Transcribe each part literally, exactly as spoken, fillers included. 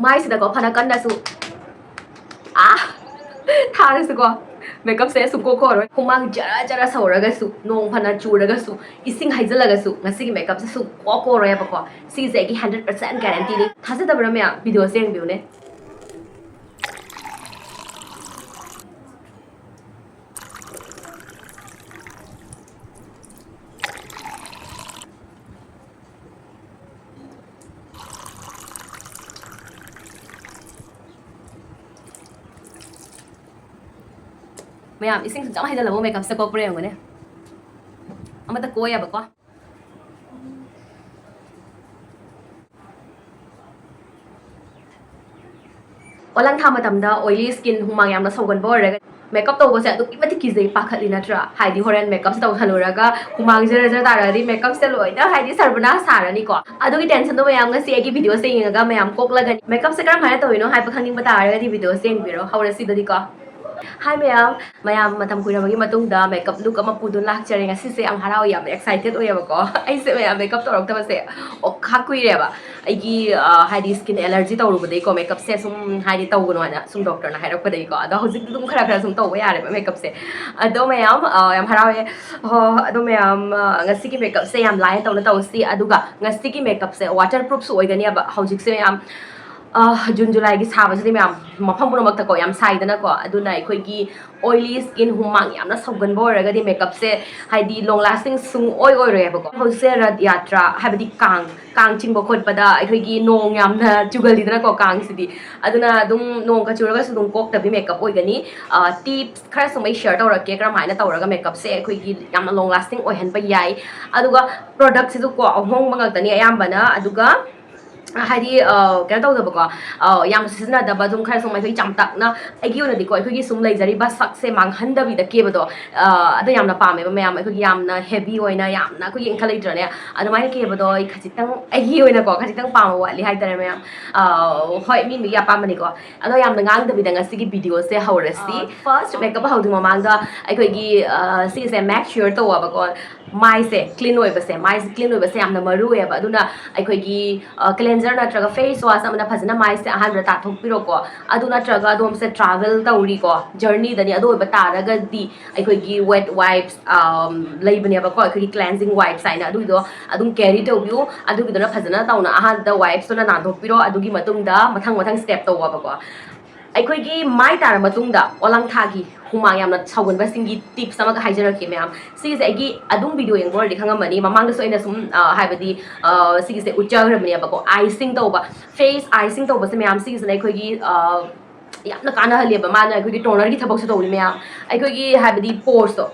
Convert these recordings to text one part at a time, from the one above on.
ꯃꯥꯏꯁꯤꯗꯀꯣ ꯐꯅ ꯀꯟꯅꯁꯨ ꯑꯥ ꯊꯥꯔꯁꯨꯀꯣ, ꯃꯦꯀꯞꯁꯦ ꯁꯨꯡꯀꯣꯛ ꯀꯣꯛꯑꯔꯣꯏ꯫ ꯍꯨꯃꯥꯡ ꯖꯔ ꯖꯔ ꯁꯧꯔꯒꯁꯨ, ꯅꯣꯡ ꯐꯅ ꯆꯨꯔꯒꯁꯨ, ꯏꯁꯤꯡ ꯍꯩꯖꯤꯜꯂꯒꯁꯨ ꯉꯁꯤꯒꯤ ꯃꯦꯀꯞꯁꯦ ꯁꯨꯡꯀꯣꯛ ꯀꯣꯛꯑꯔꯣꯏꯕꯀꯣ꯫ ꯁꯤꯁꯦ ꯑꯩꯒꯤ ꯍꯟꯗ꯭ꯔꯦꯠ ꯄꯥꯔꯁꯦꯟ ꯒꯦꯔꯦꯟꯇꯤꯅꯤ꯫ ꯊꯥꯖꯗꯕ꯭ꯔꯥ ꯃꯌꯥꯝ? ꯚꯤꯗꯤꯑꯣꯁꯦ ꯌꯦꯡꯕꯤꯌꯨꯅꯦ꯫ ꯃꯌꯥꯝ, ꯏꯁꯤꯡ ꯁꯨꯡꯆꯝ ꯍꯩꯖꯤꯜꯂꯕ ꯃꯦꯀꯞꯁꯦ ꯀꯣꯛꯄ꯭ꯔꯥ ꯌꯦꯡꯉꯨꯅꯦ꯫ ꯑꯃꯠꯇ ꯀꯣꯛꯑꯦꯕꯀꯣ꯫ ꯄꯣꯂꯥꯡ ꯊꯥ ꯃꯇꯝꯗ oily skin, ꯍꯨꯃꯥꯡ ꯌꯥꯝꯅ ꯁꯧꯒꯟꯕ ꯑꯣꯏꯔꯒ ꯃꯦꯀꯞ ꯇꯧꯕꯁꯦ ꯑꯗꯨꯛꯀꯤ ꯃꯇꯤꯛ ꯀꯤꯖꯩ, ꯄꯥꯈꯠꯂꯤ ꯅꯠꯇ꯭ꯔꯥ? ꯍꯥꯏꯗꯤ ꯍꯣꯔꯦꯟ ꯃꯦꯀꯞꯁꯦ ꯇꯧꯁꯜꯂꯨꯔꯒ ꯍꯨꯃꯥꯡ ꯖꯔ ꯖꯔ ꯇꯥꯔꯛꯑꯗꯤ ꯃꯦꯀꯞꯁꯦ ꯂꯣꯏꯅ ꯍꯥꯏꯗꯤ ꯁꯔꯕꯅꯥꯁ ꯁꯥꯔꯅꯤꯀꯣ꯫ ꯑꯗꯨꯒꯤ ꯇꯦꯟꯁꯟꯗꯣ ꯃꯌꯥꯝ ꯉꯁꯤ ꯑꯩꯒꯤ ꯚꯤꯗꯤꯑꯣꯁꯦ ꯌꯦꯡꯉꯒ ꯃꯌꯥꯝ ꯀꯣꯛꯂꯒꯅꯤ꯫ ꯃꯦꯀꯞꯁꯦ ꯀꯔꯝ ꯍꯥꯏꯅ ꯇꯧꯔꯤꯅꯣ ꯍꯥꯏꯕ ꯈꯪꯅꯤꯡꯕ ꯇꯥꯔꯒꯗꯤ ꯚꯤꯗꯤꯑꯣꯁꯦ ꯌꯦꯡꯕꯤꯔꯣ꯫ ꯍꯧꯔꯁꯤꯗꯗꯤꯀꯣ꯫ ꯍꯥꯏ ꯃꯌꯥꯝ, ꯃꯌꯥꯝ ꯃꯇꯝ ꯀꯨꯏꯔꯕꯒꯤ ꯃꯇꯨꯡꯗ ꯃꯦꯀꯞ ꯂꯨꯛ ꯑꯃ ꯄꯨꯗꯨꯅ ꯂꯥꯛꯆꯔꯦ꯫ ꯉꯁꯤꯁꯦ ꯌꯥꯝ ꯍꯔꯥꯎꯏ, ꯌꯥꯝ ꯑꯦꯛꯁꯥꯏꯇꯦꯠ ꯑꯣꯏꯌꯦꯕꯀꯣ꯫ ꯑꯩꯁꯦ ꯃꯌꯥꯝ ꯃꯦꯀꯞ ꯇꯧꯔꯛꯇꯕꯁꯦ ꯑꯣꯈꯥꯛ ꯀꯨꯏꯔꯦꯕ꯫ ꯑꯩꯒꯤ, ꯑ, ꯍꯥꯏꯗꯤ ꯁ꯭ꯀꯤꯟ ꯑꯦꯂꯔꯖꯤ ꯇꯧꯔꯨꯕꯗꯒꯤꯀꯣ, ꯃꯦꯀꯞꯁꯦ ꯁꯨꯝ ꯍꯥꯏꯗꯤ ꯇꯧꯒꯅꯣ ꯍꯥꯏꯅ ꯁꯨꯝ ꯗꯣꯛꯇꯔꯅ ꯍꯥꯏꯔꯛꯄꯗꯒꯤꯀꯣ꯫ ꯑꯗꯣ ꯍꯧꯖꯤꯛꯇꯤ ꯑꯗꯨꯝ ꯈꯔ ꯈꯔ ꯁꯨꯝ ꯇꯧꯕ ꯌꯥꯔꯦꯕ ꯃꯦꯀꯞꯁꯦ꯫ ꯑꯗꯣ ꯃꯌꯥꯝ, ꯑ, ꯌꯥꯝ ꯍꯔꯥꯎꯋꯦ꯫ ꯍꯣ, ꯑꯗꯣ ꯃꯌꯥꯝ, ꯑ, ꯉꯁꯤꯒꯤ ꯃꯦꯀꯞꯁꯦ ꯌꯥꯝ ꯂꯥꯏꯅ ꯇꯧꯅ ꯇꯧꯁꯤ꯫ ꯑꯗꯨꯒ ꯉꯁꯤꯒꯤ ꯃꯦꯀꯞꯁꯦ ꯋꯥꯇꯔ ꯄ꯭ꯔꯨꯐꯁꯨ ꯑꯣꯏꯒꯅꯦꯕ꯫ ꯍꯧꯖꯤꯛꯁꯦ ꯃꯌꯥꯝ, ꯑ, ꯖꯨꯟ ꯖꯨꯂꯥꯏꯒꯤ ꯁꯥꯕꯁꯤꯗꯤ ꯃꯌꯥꯝ ꯃꯐꯝ ꯄꯨꯝꯅꯃꯛꯇꯀꯣ ꯌꯥꯝ ꯁꯥꯏꯗꯅꯀꯣ꯫ ꯑꯗꯨꯅ ꯑꯩꯈꯣꯏꯒꯤ oily skin, ꯍꯨꯃꯥꯡ ꯌꯥꯝꯅ ꯁꯧꯒꯟꯕ ꯑꯣꯏꯔꯒꯗꯤ ꯃꯦꯀꯞꯁꯦ ꯍꯥꯏꯗꯤ long lasting ꯁꯨꯡ ꯑꯣꯏ ꯑꯣꯏꯔꯣꯏꯕꯀꯣ꯫ ꯍꯧꯖꯤꯛꯁꯦ ꯔꯠ ꯌꯥꯇ꯭ꯔꯥ, ꯍꯥꯏꯕꯗꯤ ꯀꯥꯡ, ꯀꯥꯡ ꯆꯤꯡꯕ ꯈꯣꯠꯄꯗ ꯑꯩꯈꯣꯏꯒꯤ ꯅꯣꯡ ꯌꯥꯝꯅ ꯆꯨꯒꯜꯂꯤꯗꯅꯀꯣ ꯀꯥꯡꯁꯤꯗꯤ꯫ ꯑꯗꯨꯅ ꯑꯗꯨꯝ ꯅꯣꯡꯒ ꯆꯨꯔꯒꯁꯨ ꯑꯗꯨꯝ ꯀꯣꯛꯇꯕꯤ ꯃꯦꯀꯞ ꯑꯣꯏꯒꯅꯤ꯫ ꯑ, ꯇꯤꯞꯁ ꯈꯔꯁꯨ ꯑꯩ ꯁꯤꯌꯔ ꯇꯧꯔꯛꯀꯦ, ꯀꯔꯝꯍꯥꯏꯅ ꯇꯧꯔꯒ ꯃꯦꯀꯞꯁꯦ ꯑꯩꯈꯣꯏꯒꯤ ꯌꯥꯝꯅ long lasting ꯑꯣꯏꯍꯟꯕ ꯌꯥꯏ꯫ ꯑꯗꯨꯒ ꯄ꯭ꯔꯣꯗꯛꯁꯤꯁꯨꯀꯣ ꯑꯍꯣꯡꯕ ꯉꯥꯛꯇꯅꯤ ꯑꯌꯥꯝꯕꯅ꯫ ꯑꯗꯨꯒ ꯍꯥꯏꯗꯤ, ꯑ, ꯀꯩꯅꯣ ꯇꯧꯗꯕꯀꯣ, ꯑ, ꯌꯥꯝ ꯁꯤꯖꯤꯟꯅꯗꯕ, ꯑꯗꯨꯝ ꯈꯔ ꯁꯨꯝ ꯑꯩꯈꯣꯏ ꯆꯝꯇꯛꯅ, ꯑꯩꯒꯤ ꯑꯣꯏꯅꯗꯤꯀꯣ ꯑꯩꯈꯣꯏꯒꯤ ꯁꯨꯝ ꯂꯩꯖꯔꯤꯕ ꯁꯛꯁꯦ ꯃꯥꯡꯍꯟꯗꯕꯤꯗ ꯀꯦꯕꯗꯣ, ꯑ, ꯑꯗꯣ ꯌꯥꯝꯅ ꯄꯥꯝꯃꯦꯕ ꯃꯌꯥꯝ꯫ ꯑꯩꯈꯣꯏꯒꯤ ꯌꯥꯝꯅ ꯍꯦꯚꯤ ꯑꯣꯏꯅ ꯌꯥꯝꯅ ꯑꯩꯈꯣꯏꯒꯤ ꯏꯟꯈꯠ ꯂꯩꯇ꯭ꯔꯅꯦ, ꯑꯗꯨꯃꯥꯏꯅ ꯀꯦꯕꯗꯣ ꯑꯩ ꯈꯖꯤꯛꯇꯪ, ꯑꯩꯒꯤ ꯑꯣꯏꯅꯀꯣ ꯈꯖꯤꯛꯇꯪ ꯄꯥꯝꯕ ꯋꯥꯠꯂꯤ ꯍꯥꯏꯇꯥꯔꯦ ꯃꯌꯥꯝ꯫ ꯑ, ꯍꯣꯏ, ꯃꯤ ꯃꯤꯒꯤ ꯑꯄꯥꯝꯕꯅꯤꯀꯣ꯫ ꯑꯗꯣ ꯌꯥꯝꯅ ꯉꯥꯡꯗꯕꯤꯗ ꯉꯁꯤꯒꯤ ꯚꯤꯗꯤꯑꯣꯁꯦ ꯍꯧꯔꯁꯤ꯫ ꯐꯥꯔꯁ ꯃꯦꯀꯞ ꯍꯧꯗ꯭ꯔꯤ ꯃꯃꯥꯡꯗ ꯑꯩꯈꯣꯏꯒꯤ, ꯑ, ꯁꯤꯁꯦ ꯃꯦꯛ ꯁ꯭ꯌꯨꯔ ꯇꯧꯋꯣꯕꯀꯣ꯫ ꯃꯥꯏꯁꯦ ꯀ꯭ꯂꯤꯟ ꯑꯣꯏꯕꯁꯦ, ꯃꯥꯏꯁꯦ ꯀ꯭ꯂꯤꯟ ꯑꯣꯏꯕꯁꯦ ꯌꯥꯝꯅ ꯃꯔꯨ ꯑꯣꯏꯌꯦꯕ꯫ ꯑꯗꯨꯅ ꯑꯩꯈꯣꯏꯒꯤ ꯀ꯭ꯂꯦꯟꯖꯔ ꯅꯠꯇ꯭ꯔꯒ ꯐꯦꯁ ꯋꯥꯁ ꯑꯃꯅ ꯐꯖꯅ ꯃꯥꯏꯁꯦ ꯑꯍꯥꯟꯕꯗ ꯇꯥꯊꯣꯛꯄꯤꯔꯣꯀꯣ꯫ ꯑꯗꯨ ꯅꯠꯇ꯭ꯔꯒ ꯑꯗꯣꯝꯁꯦ ꯇ꯭ꯔꯥꯚꯦꯜ ꯇꯧꯔꯤꯀꯣ, ꯖꯔꯅꯤꯗꯅꯤ, ꯑꯗꯨ ꯑꯣꯏꯕ ꯇꯥꯔꯒꯗꯤ ꯑꯩꯈꯣꯏꯒꯤ ꯋꯦꯠ ꯋꯥꯏꯞꯁ ꯂꯩꯕꯅꯦꯕꯀꯣ, ꯑꯩꯈꯣꯏꯒꯤ ꯀ꯭ꯂꯦꯟꯖꯤꯡ ꯋꯥꯏꯞꯁ ꯍꯥꯏꯅ, ꯑꯗꯨꯒꯤꯗꯣ ꯑꯗꯨꯝ ꯀꯦꯔꯤ ꯇꯧꯕꯤꯌꯨ꯫ ꯑꯗꯨꯒꯤꯗꯨꯅ ꯐꯖꯅ ꯇꯧꯅ ꯑꯍꯥꯟꯕꯗ ꯋꯥꯏꯞꯁꯇꯨꯅ ꯅꯥꯟꯊꯣꯛꯄꯤꯔꯣ꯫ ꯑꯗꯨꯒꯤ ꯃꯇꯨꯡꯗ ꯃꯊꯪ ꯃꯊꯪ ꯁ꯭ꯇꯦꯞ ꯇꯧꯋꯣꯕꯀꯣ꯫ ꯑꯩꯈꯣꯏꯒꯤ ꯃꯥꯏ ꯇꯥꯔ ꯃꯇꯨꯡꯗ ꯑꯣꯂꯥꯡꯊꯥꯒꯤ ꯍꯨꯃꯥꯡ ꯌꯥꯝꯅ ꯁꯧꯒꯟꯕꯁꯤꯡꯒꯤ ꯇꯤꯞꯁ ꯑꯃꯒ ꯍꯥꯏꯖꯔꯛꯀꯦ ꯃꯌꯥꯝ꯫ ꯁꯤꯒꯤꯁꯦ ꯑꯩꯒꯤ ꯑꯗꯨꯝ ꯚꯤꯗꯤꯑꯣ ꯌꯦꯡꯕ ꯑꯣꯏꯔꯗꯤ ꯈꯪꯉꯝꯃꯅꯤ, ꯃꯃꯥꯡꯗꯁꯨ ꯑꯩꯅ ꯁꯨꯝ, ꯑ, ꯍꯥꯏꯕꯗꯤ, ꯑ, ꯁꯤꯒꯤꯁꯦ ꯎꯠꯆꯈ꯭ꯔꯕꯅꯦꯕꯀꯣ꯫ ꯑꯥꯏꯁꯤꯡ ꯇꯧꯕ, ꯐꯦꯁ ꯑꯥꯏꯁꯤꯡ ꯇꯧꯕꯁꯦ ꯃꯌꯥꯝ, ꯁꯤꯒꯤꯁꯤꯅ ꯑꯩꯈꯣꯏꯒꯤ, ꯑ, ꯌꯥꯝꯅ ꯀꯥꯟꯅꯍꯜꯂꯦꯕ꯫ ꯃꯥꯅ ꯑꯩꯈꯣꯏꯒꯤ ꯇꯣꯅꯔꯒꯤ ꯊꯕꯛꯁꯨ ꯇꯧꯔꯤ ꯃꯌꯥꯝ꯫ ꯑꯩꯈꯣꯏꯒꯤ ꯍꯥꯏꯕꯗꯤ ꯄꯣꯔꯁꯇꯣ,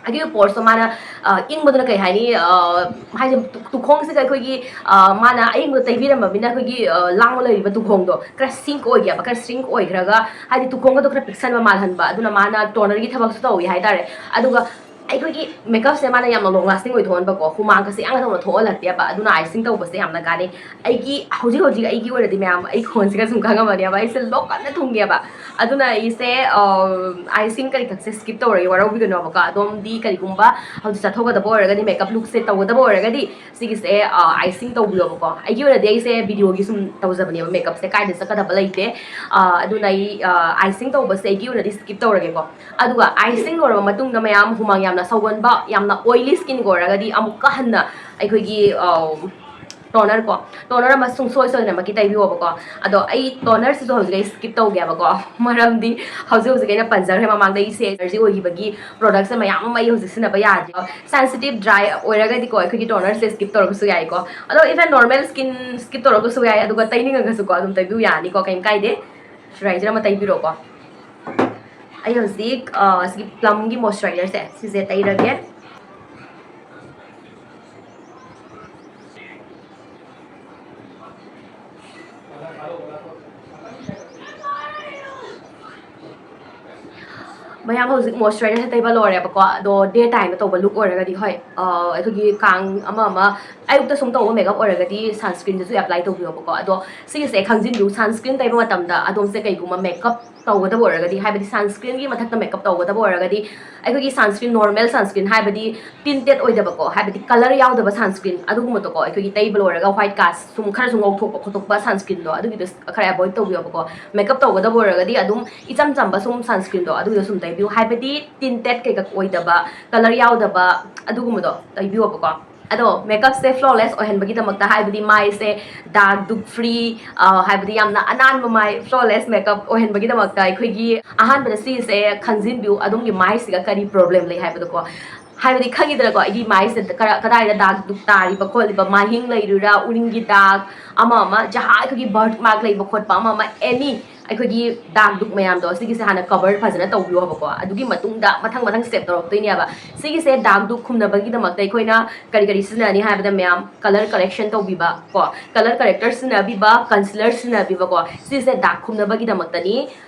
ꯑꯩꯈꯣꯏꯒꯤ ꯄꯣꯔꯁꯇꯣ ꯃꯥꯅ, ꯑ, ꯏꯪꯕꯗꯨꯅ ꯀꯩ ꯍꯥꯏꯅꯤ, ꯑ, ꯍꯥꯏꯁꯦ ꯇꯨ-, ꯇꯨꯈꯣꯡꯁꯤꯗ ꯑꯩꯈꯣꯏꯒꯤ, ꯑ, ꯃꯥꯅ ꯑꯏꯪꯕꯗꯣ ꯇꯩꯕꯤꯔꯝꯃꯕꯅꯤꯅ ꯑꯩꯈꯣꯏꯒꯤ, ꯑ, ꯂꯥꯡꯕ ꯂꯩꯔꯤꯕ ꯇꯨꯈꯣꯡꯗꯣ ꯈꯔ ꯁ꯭ꯔꯤꯡꯛ ꯑꯣꯏꯒꯦꯕ, ꯈꯔ ꯁ꯭ꯔꯤꯡꯛ ꯑꯣꯏꯈ꯭ꯔꯒ ꯍꯥꯏꯗꯤ ꯇꯨꯈꯣꯡꯒꯗꯣ ꯈꯔ ꯄꯤꯛꯁꯟꯕ ꯃꯥꯜꯍꯟꯕ꯫ ꯑꯗꯨꯅ ꯃꯥꯅ ꯇꯣꯅꯔꯒꯤ ꯊꯕꯛꯁꯨ ꯇꯧꯏ ꯍꯥꯏꯇꯥꯔꯦ꯫ ꯑꯗꯨꯒ ꯑꯩꯈꯣꯏꯒꯤ ꯃꯦꯀꯞꯁꯦ ꯃꯥꯅ ꯌꯥꯝꯅ ꯂꯣꯡ ꯂꯥꯁꯇꯤꯡ ꯑꯣꯏꯊꯣꯛꯍꯟꯕꯀꯣ, ꯍꯨꯃꯥꯡꯒꯁꯦ ꯌꯥꯝꯅ ꯊꯣꯛꯍꯜꯂꯛꯇꯦꯕ꯫ ꯑꯗꯨꯅ ꯑꯥꯏꯁꯤꯡ ꯇꯧꯕꯁꯦ ꯌꯥꯝꯅ ꯀꯥꯟꯅꯩ꯫ ꯑꯩꯒꯤ ꯍꯧꯖꯤꯛ ꯍꯧꯖꯤꯛ ꯑꯩꯒꯤ ꯑꯣꯏꯅꯗꯤ ꯃꯌꯥꯝ, ꯑꯩ ꯈꯣꯟꯁꯤꯒ ꯁꯨꯝ ꯈꯪꯉꯝꯃꯅꯦꯕ, ꯑꯩꯁꯦ ꯂꯣꯛ ꯀꯟꯅ ꯊꯨꯡꯉꯦꯕ꯫ ꯑꯗꯨꯅ ꯑꯩꯁꯦ, ꯑ, ꯑꯥꯏꯁꯤꯡ ꯀꯔꯤ ꯈꯛꯁꯦ ꯁ꯭ꯀꯤꯞ ꯇꯧꯔꯒꯦ, ꯋꯥꯔꯧꯕꯤꯒꯅꯣꯕꯀꯣ꯫ ꯑꯗꯣꯝꯗꯤ ꯀꯔꯤꯒꯨꯝꯕ ꯍꯧꯖꯤꯛ ꯆꯠꯊꯣꯛꯀꯗꯕ ꯑꯣꯏꯔꯒꯗꯤ, ꯃꯦꯀꯞ ꯂꯨꯛꯁꯦ ꯇꯧꯒꯗꯕ ꯑꯣꯏꯔꯒꯗꯤ ꯁꯤꯒꯤꯁꯦ, ꯑ, ꯑꯥꯏꯁꯤꯡ ꯇꯧꯕꯤꯌꯣꯕꯀꯣ꯫ ꯑꯩꯒꯤ ꯑꯣꯏꯅꯗꯤ ꯑꯩꯁꯦ ꯚꯤꯗꯤꯑꯣꯒꯤ ꯁꯨꯝ ꯇꯧꯖꯕꯅꯦꯕ, ꯃꯦꯀꯞꯁꯦ ꯀꯥꯏꯗ ꯆꯠꯀꯗꯕ ꯂꯩꯇꯦ꯫ ꯑ, ꯑꯗꯨꯅ ꯑꯩ, ꯑ, ꯑꯥꯏꯁꯤꯡ ꯇꯧꯕꯁꯦ ꯑꯩꯒꯤ ꯑꯣꯏꯅꯗꯤ ꯁ꯭ꯀꯤꯞ ꯇꯧꯔꯒꯦꯀꯣ꯫ ꯑꯗꯨꯒ ꯑꯥꯏꯁꯤꯡ ꯂꯣꯏꯔꯕ ꯃꯇꯨꯡꯗ ꯃꯌꯥꯝ ꯍꯨꯃꯥꯡ ꯌꯥꯝꯅ ꯁꯧꯒꯟꯕ, ꯌꯥꯝꯅ ꯑꯣꯏꯂꯤ ꯁ꯭ꯀꯤꯟꯒ ꯑꯣꯏꯔꯒꯗꯤ ꯑꯃꯨꯛꯀ ꯍꯟꯅ ꯑꯩꯈꯣꯏꯒꯤ, ꯑ, ꯇꯣꯅꯔ ꯀꯣ, ꯇꯣꯅꯔ ꯑꯃ ꯁꯨꯡꯁꯣꯏ ꯁꯣꯏꯗꯅꯃꯛꯀꯤ ꯇꯩꯕꯤꯌꯣꯕꯀꯣ꯫ ꯑꯗꯣ ꯑꯩ ꯇꯣꯅꯔꯁꯤꯁꯨ ꯍꯧꯖꯤꯛ ꯑꯩ ꯁ꯭ꯀꯤꯞ ꯇꯧꯒꯦꯕꯀꯣ, ꯃꯔꯝꯗꯤ ꯍꯧꯖꯤꯛ ꯍꯧꯖꯤꯛ ꯑꯩꯅ ꯄꯟꯖꯈ꯭ꯔꯦ ꯃꯃꯥꯡꯗ, ꯑꯩꯁꯦ ꯑꯦꯂꯔꯖꯤ ꯑꯣꯏꯈꯤꯕꯒꯤ ꯄ꯭ꯔꯣꯗꯛꯁꯦ ꯃꯌꯥꯝ ꯑꯃ ꯑꯩ ꯍꯧꯖꯤꯛ ꯁꯤꯖꯤꯟꯅꯕ ꯌꯥꯗ꯭ꯔꯦ꯫ ꯁꯦꯟꯁꯤꯇꯤꯞ ꯗ꯭ꯔꯥꯏ ꯑꯣꯏꯔꯒꯗꯤꯀꯣ, ꯑꯩꯈꯣꯏꯒꯤ ꯇꯣꯅꯔꯁꯦ ꯁ꯭ꯀꯤꯞ ꯇꯧꯔꯒꯁꯨ ꯌꯥꯏꯀꯣ꯫ ꯑꯗꯣ ꯏꯚꯟ ꯅꯣꯔꯃꯦꯜ ꯁ꯭ꯀꯤꯟ ꯁ꯭ꯀꯤꯞ ꯇꯧꯔꯒꯁꯨ ꯌꯥꯏ, ꯑꯗꯨꯒ ꯇꯩꯅꯤꯡꯉꯒꯁꯨꯀꯣ ꯑꯗꯨꯝ ꯇꯩꯕꯤꯌꯨ ꯌꯥꯅꯤꯀꯣ, ꯀꯩꯝ ꯀꯥꯏꯗꯦ꯫ ꯃꯣꯏꯆꯔꯥꯏꯖꯔ ꯑꯃ ꯇꯩꯕꯤꯔꯣꯀꯣ꯫ ꯑꯩ ꯍꯧꯖꯤꯛ, ꯑ, ꯁꯤꯒꯤ ꯄ꯭ꯂꯝꯒꯤ ꯃꯣꯏꯆꯔꯥꯏꯖꯔꯁꯦ ꯁꯤꯁꯦ ꯇꯩꯔꯒꯦ꯫ ꯃꯌꯥꯝ ꯍꯧꯖꯤꯛ ꯃꯣꯏꯆꯔꯥꯏꯖꯔꯁꯦ ꯇꯩꯕ ꯂꯣꯏꯔꯦꯕꯀꯣ꯫ ꯑꯗꯣ ꯗꯦ ꯇꯥꯏꯝꯗ ꯇꯧꯕ ꯂꯨꯛ ꯑꯣꯏꯔꯒꯗꯤ, ꯍꯣꯏ, ꯑ, ꯑꯩꯈꯣꯏꯒꯤ ꯀꯥꯡ ꯑꯃ ꯑꯃ ꯑꯌꯨꯛꯇ ꯁꯨꯝ ꯇꯧꯕ ꯃꯦꯀꯞ ꯑꯣꯏꯔꯒꯗꯤ ꯁꯟꯁꯀ꯭ꯔꯤꯟꯗꯁꯨ ꯑꯦꯄ꯭ꯂꯥꯏ ꯇꯧꯕꯤꯌꯣꯕꯀꯣ꯫ ꯑꯗꯣ ꯁꯤꯒꯤꯁꯦ ꯈꯪꯖꯤꯟꯕꯤꯌꯨ, ꯁꯟꯁꯀ꯭ꯔꯤꯟ ꯇꯩꯕ ꯃꯇꯝꯗ ꯑꯗꯣꯝꯁꯦ ꯀꯩꯒꯨꯝꯕ ꯃꯦꯀꯞ ꯇꯧꯒꯗꯕ ꯑꯣꯏꯔꯒꯗꯤ, ꯍꯥꯏꯕꯗꯤ ꯁꯟꯁꯀ꯭ꯔꯤꯟꯒꯤ ꯃꯊꯛꯇ ꯃꯦꯀꯞ ꯇꯧꯒꯗꯕ ꯑꯣꯏꯔꯒꯗꯤ, ꯑꯩꯈꯣꯏꯒꯤ ꯁꯟꯁꯀ꯭ꯔꯤꯟ, ꯅꯣꯔꯃꯦꯜ ꯁꯟꯁꯀ꯭ꯔꯤꯟ, ꯍꯥꯏꯕꯗꯤ ꯇꯤꯟꯇꯦꯠ ꯑꯣꯏꯗꯕꯀꯣ, ꯍꯥꯏꯕꯗꯤ ꯀꯂꯔ ꯌꯥꯎꯗꯕ ꯁꯟꯁꯀ꯭ꯔꯤꯟ ꯑꯗꯨꯒꯨꯝꯕꯗꯣꯀꯣ, ꯑꯩꯈꯣꯏꯒꯤ ꯇꯩꯕ ꯂꯣꯏꯔꯒ ꯋꯥꯏꯠ ꯀꯥꯁ ꯁꯨꯝ ꯈꯔꯁꯨ ꯉꯧꯊꯣꯛꯄ ꯈꯣꯠꯇꯣꯛꯄ ꯁꯟꯁꯀ꯭ꯔꯤꯟꯗꯣ, ꯑꯗꯨꯒꯤꯗꯣ ꯈꯔ ꯑꯦꯚꯣꯏꯗ ꯇꯧꯕꯤꯌꯣꯕꯀꯣ꯫ ꯃꯦꯀꯞ ꯇꯧꯒꯗꯕ ꯑꯣꯏꯔꯒꯗꯤ ꯑꯗꯨꯝ ꯏꯆꯝ ꯆꯝꯕ ꯁꯨꯝ ꯁꯟꯁꯀ꯭ꯔꯤꯟꯗꯣ ꯑꯗꯨꯒꯤꯗꯣ ꯁꯨꯝ ꯇꯩꯕꯤꯌꯨ, ꯍꯥꯏꯕꯗꯤ ꯇꯤꯟꯇꯦꯠ ꯀꯩꯀꯥ ꯑꯣꯏꯗꯕ, ꯀꯂꯔ ꯌꯥꯎꯗꯕ ꯑꯗꯨꯒꯨꯝꯕꯗꯣ ꯇꯩꯕꯤꯌꯣꯕꯀꯣ꯫ ꯑꯗꯣ ꯃꯦꯀꯞꯁꯦ ꯐ꯭ꯂꯣꯂꯦꯁ ꯑꯣꯏꯍꯟꯕꯒꯤꯗꯃꯛꯇ, ꯍꯥꯏꯕꯗꯤ ꯃꯥꯏꯁꯦ ꯗꯥꯛ ꯗꯨꯛ ꯐ꯭ꯔꯤ, ꯍꯥꯏꯕꯗꯤ ꯌꯥꯝꯅ ꯑꯅꯥꯟꯕ ꯃꯥꯏ, ꯐ꯭ꯂꯣꯂꯦꯁ ꯃꯦꯀꯞ ꯑꯣꯏꯍꯟꯕꯒꯤꯗꯃꯛꯇ ꯑꯩꯈꯣꯏꯒꯤ ꯑꯍꯥꯟꯕꯗ ꯁꯤꯁꯦ ꯈꯪꯖꯤꯟꯕꯤꯌꯨ, ꯑꯗꯣꯝꯒꯤ ꯃꯥꯏꯁꯤꯒ ꯀꯔꯤ ꯄ꯭ꯔꯣꯕ꯭ꯂꯦꯝ ꯂꯩ ꯍꯥꯏꯕꯗꯣꯀꯣ꯫ ꯍꯥꯏꯕꯗꯤ ꯈꯪꯉꯤꯗꯅꯀꯣ, ꯑꯩꯒꯤ ꯃꯥꯏꯁꯤꯗ ꯀꯔ-, ꯀꯗꯥꯏꯗ ꯗꯥꯛ ꯗꯨꯛ ꯇꯥꯔꯤꯕ ꯈꯣꯠꯂꯤꯕ, ꯃꯥꯏꯍꯤꯡ ꯂꯩꯔꯤꯔꯥ, ꯎꯔꯤꯡꯒꯤ ꯗꯥꯛ, ꯑꯃ ꯑꯃ, ꯖꯍꯥ ꯑꯩꯈꯣꯏꯒꯤ ꯕꯔꯠ ꯃꯥꯔꯛ ꯂꯩꯕ ꯈꯣꯠꯄ, ꯑꯃ ꯑꯃ, ꯑꯦꯅꯤ ꯑꯩꯈꯣꯏꯒꯤ ꯗꯥꯛ ꯗꯨꯛ ꯃꯌꯥꯝꯗꯣ, ꯁꯤꯒꯤꯁꯦ ꯍꯥꯟꯅ ꯀꯕꯔ ꯐꯖꯅ ꯇꯧꯕꯤꯌꯣꯕꯀꯣ꯫ ꯑꯗꯨꯒꯤ ꯃꯇꯨꯡꯗ ꯃꯊꯪ ꯃꯊꯪ ꯁ꯭ꯇꯦꯞ ꯇꯧꯔꯛꯇꯣꯏꯅꯦꯕ꯫ ꯁꯤꯒꯤꯁꯦ ꯗꯥꯛ ꯗꯨꯛ ꯈꯨꯝꯅꯕꯒꯤꯗꯃꯛꯇ ꯑꯩꯈꯣꯏꯅ ꯀꯔꯤ ꯀꯔꯤ ꯁꯤꯖꯤꯟꯅꯅꯤ ꯍꯥꯏꯕꯗ, ꯃꯌꯥꯝ, ꯀꯂꯔ ꯀꯔꯦꯛꯁꯟ ꯇꯧꯕꯤꯕ ꯀꯣ, ꯀꯂꯔ ꯀꯔꯦꯛꯇꯔ ꯁꯤꯖꯤꯟꯅꯕꯤꯕ, ꯀꯟꯁꯤꯂꯔ ꯁꯤꯖꯤꯟꯅꯕꯤꯕꯀꯣ꯫ ꯁꯤꯁꯦ ꯗꯥꯛ ꯈꯨꯝꯅꯕꯒꯤꯗꯃꯛꯇꯅꯤ꯫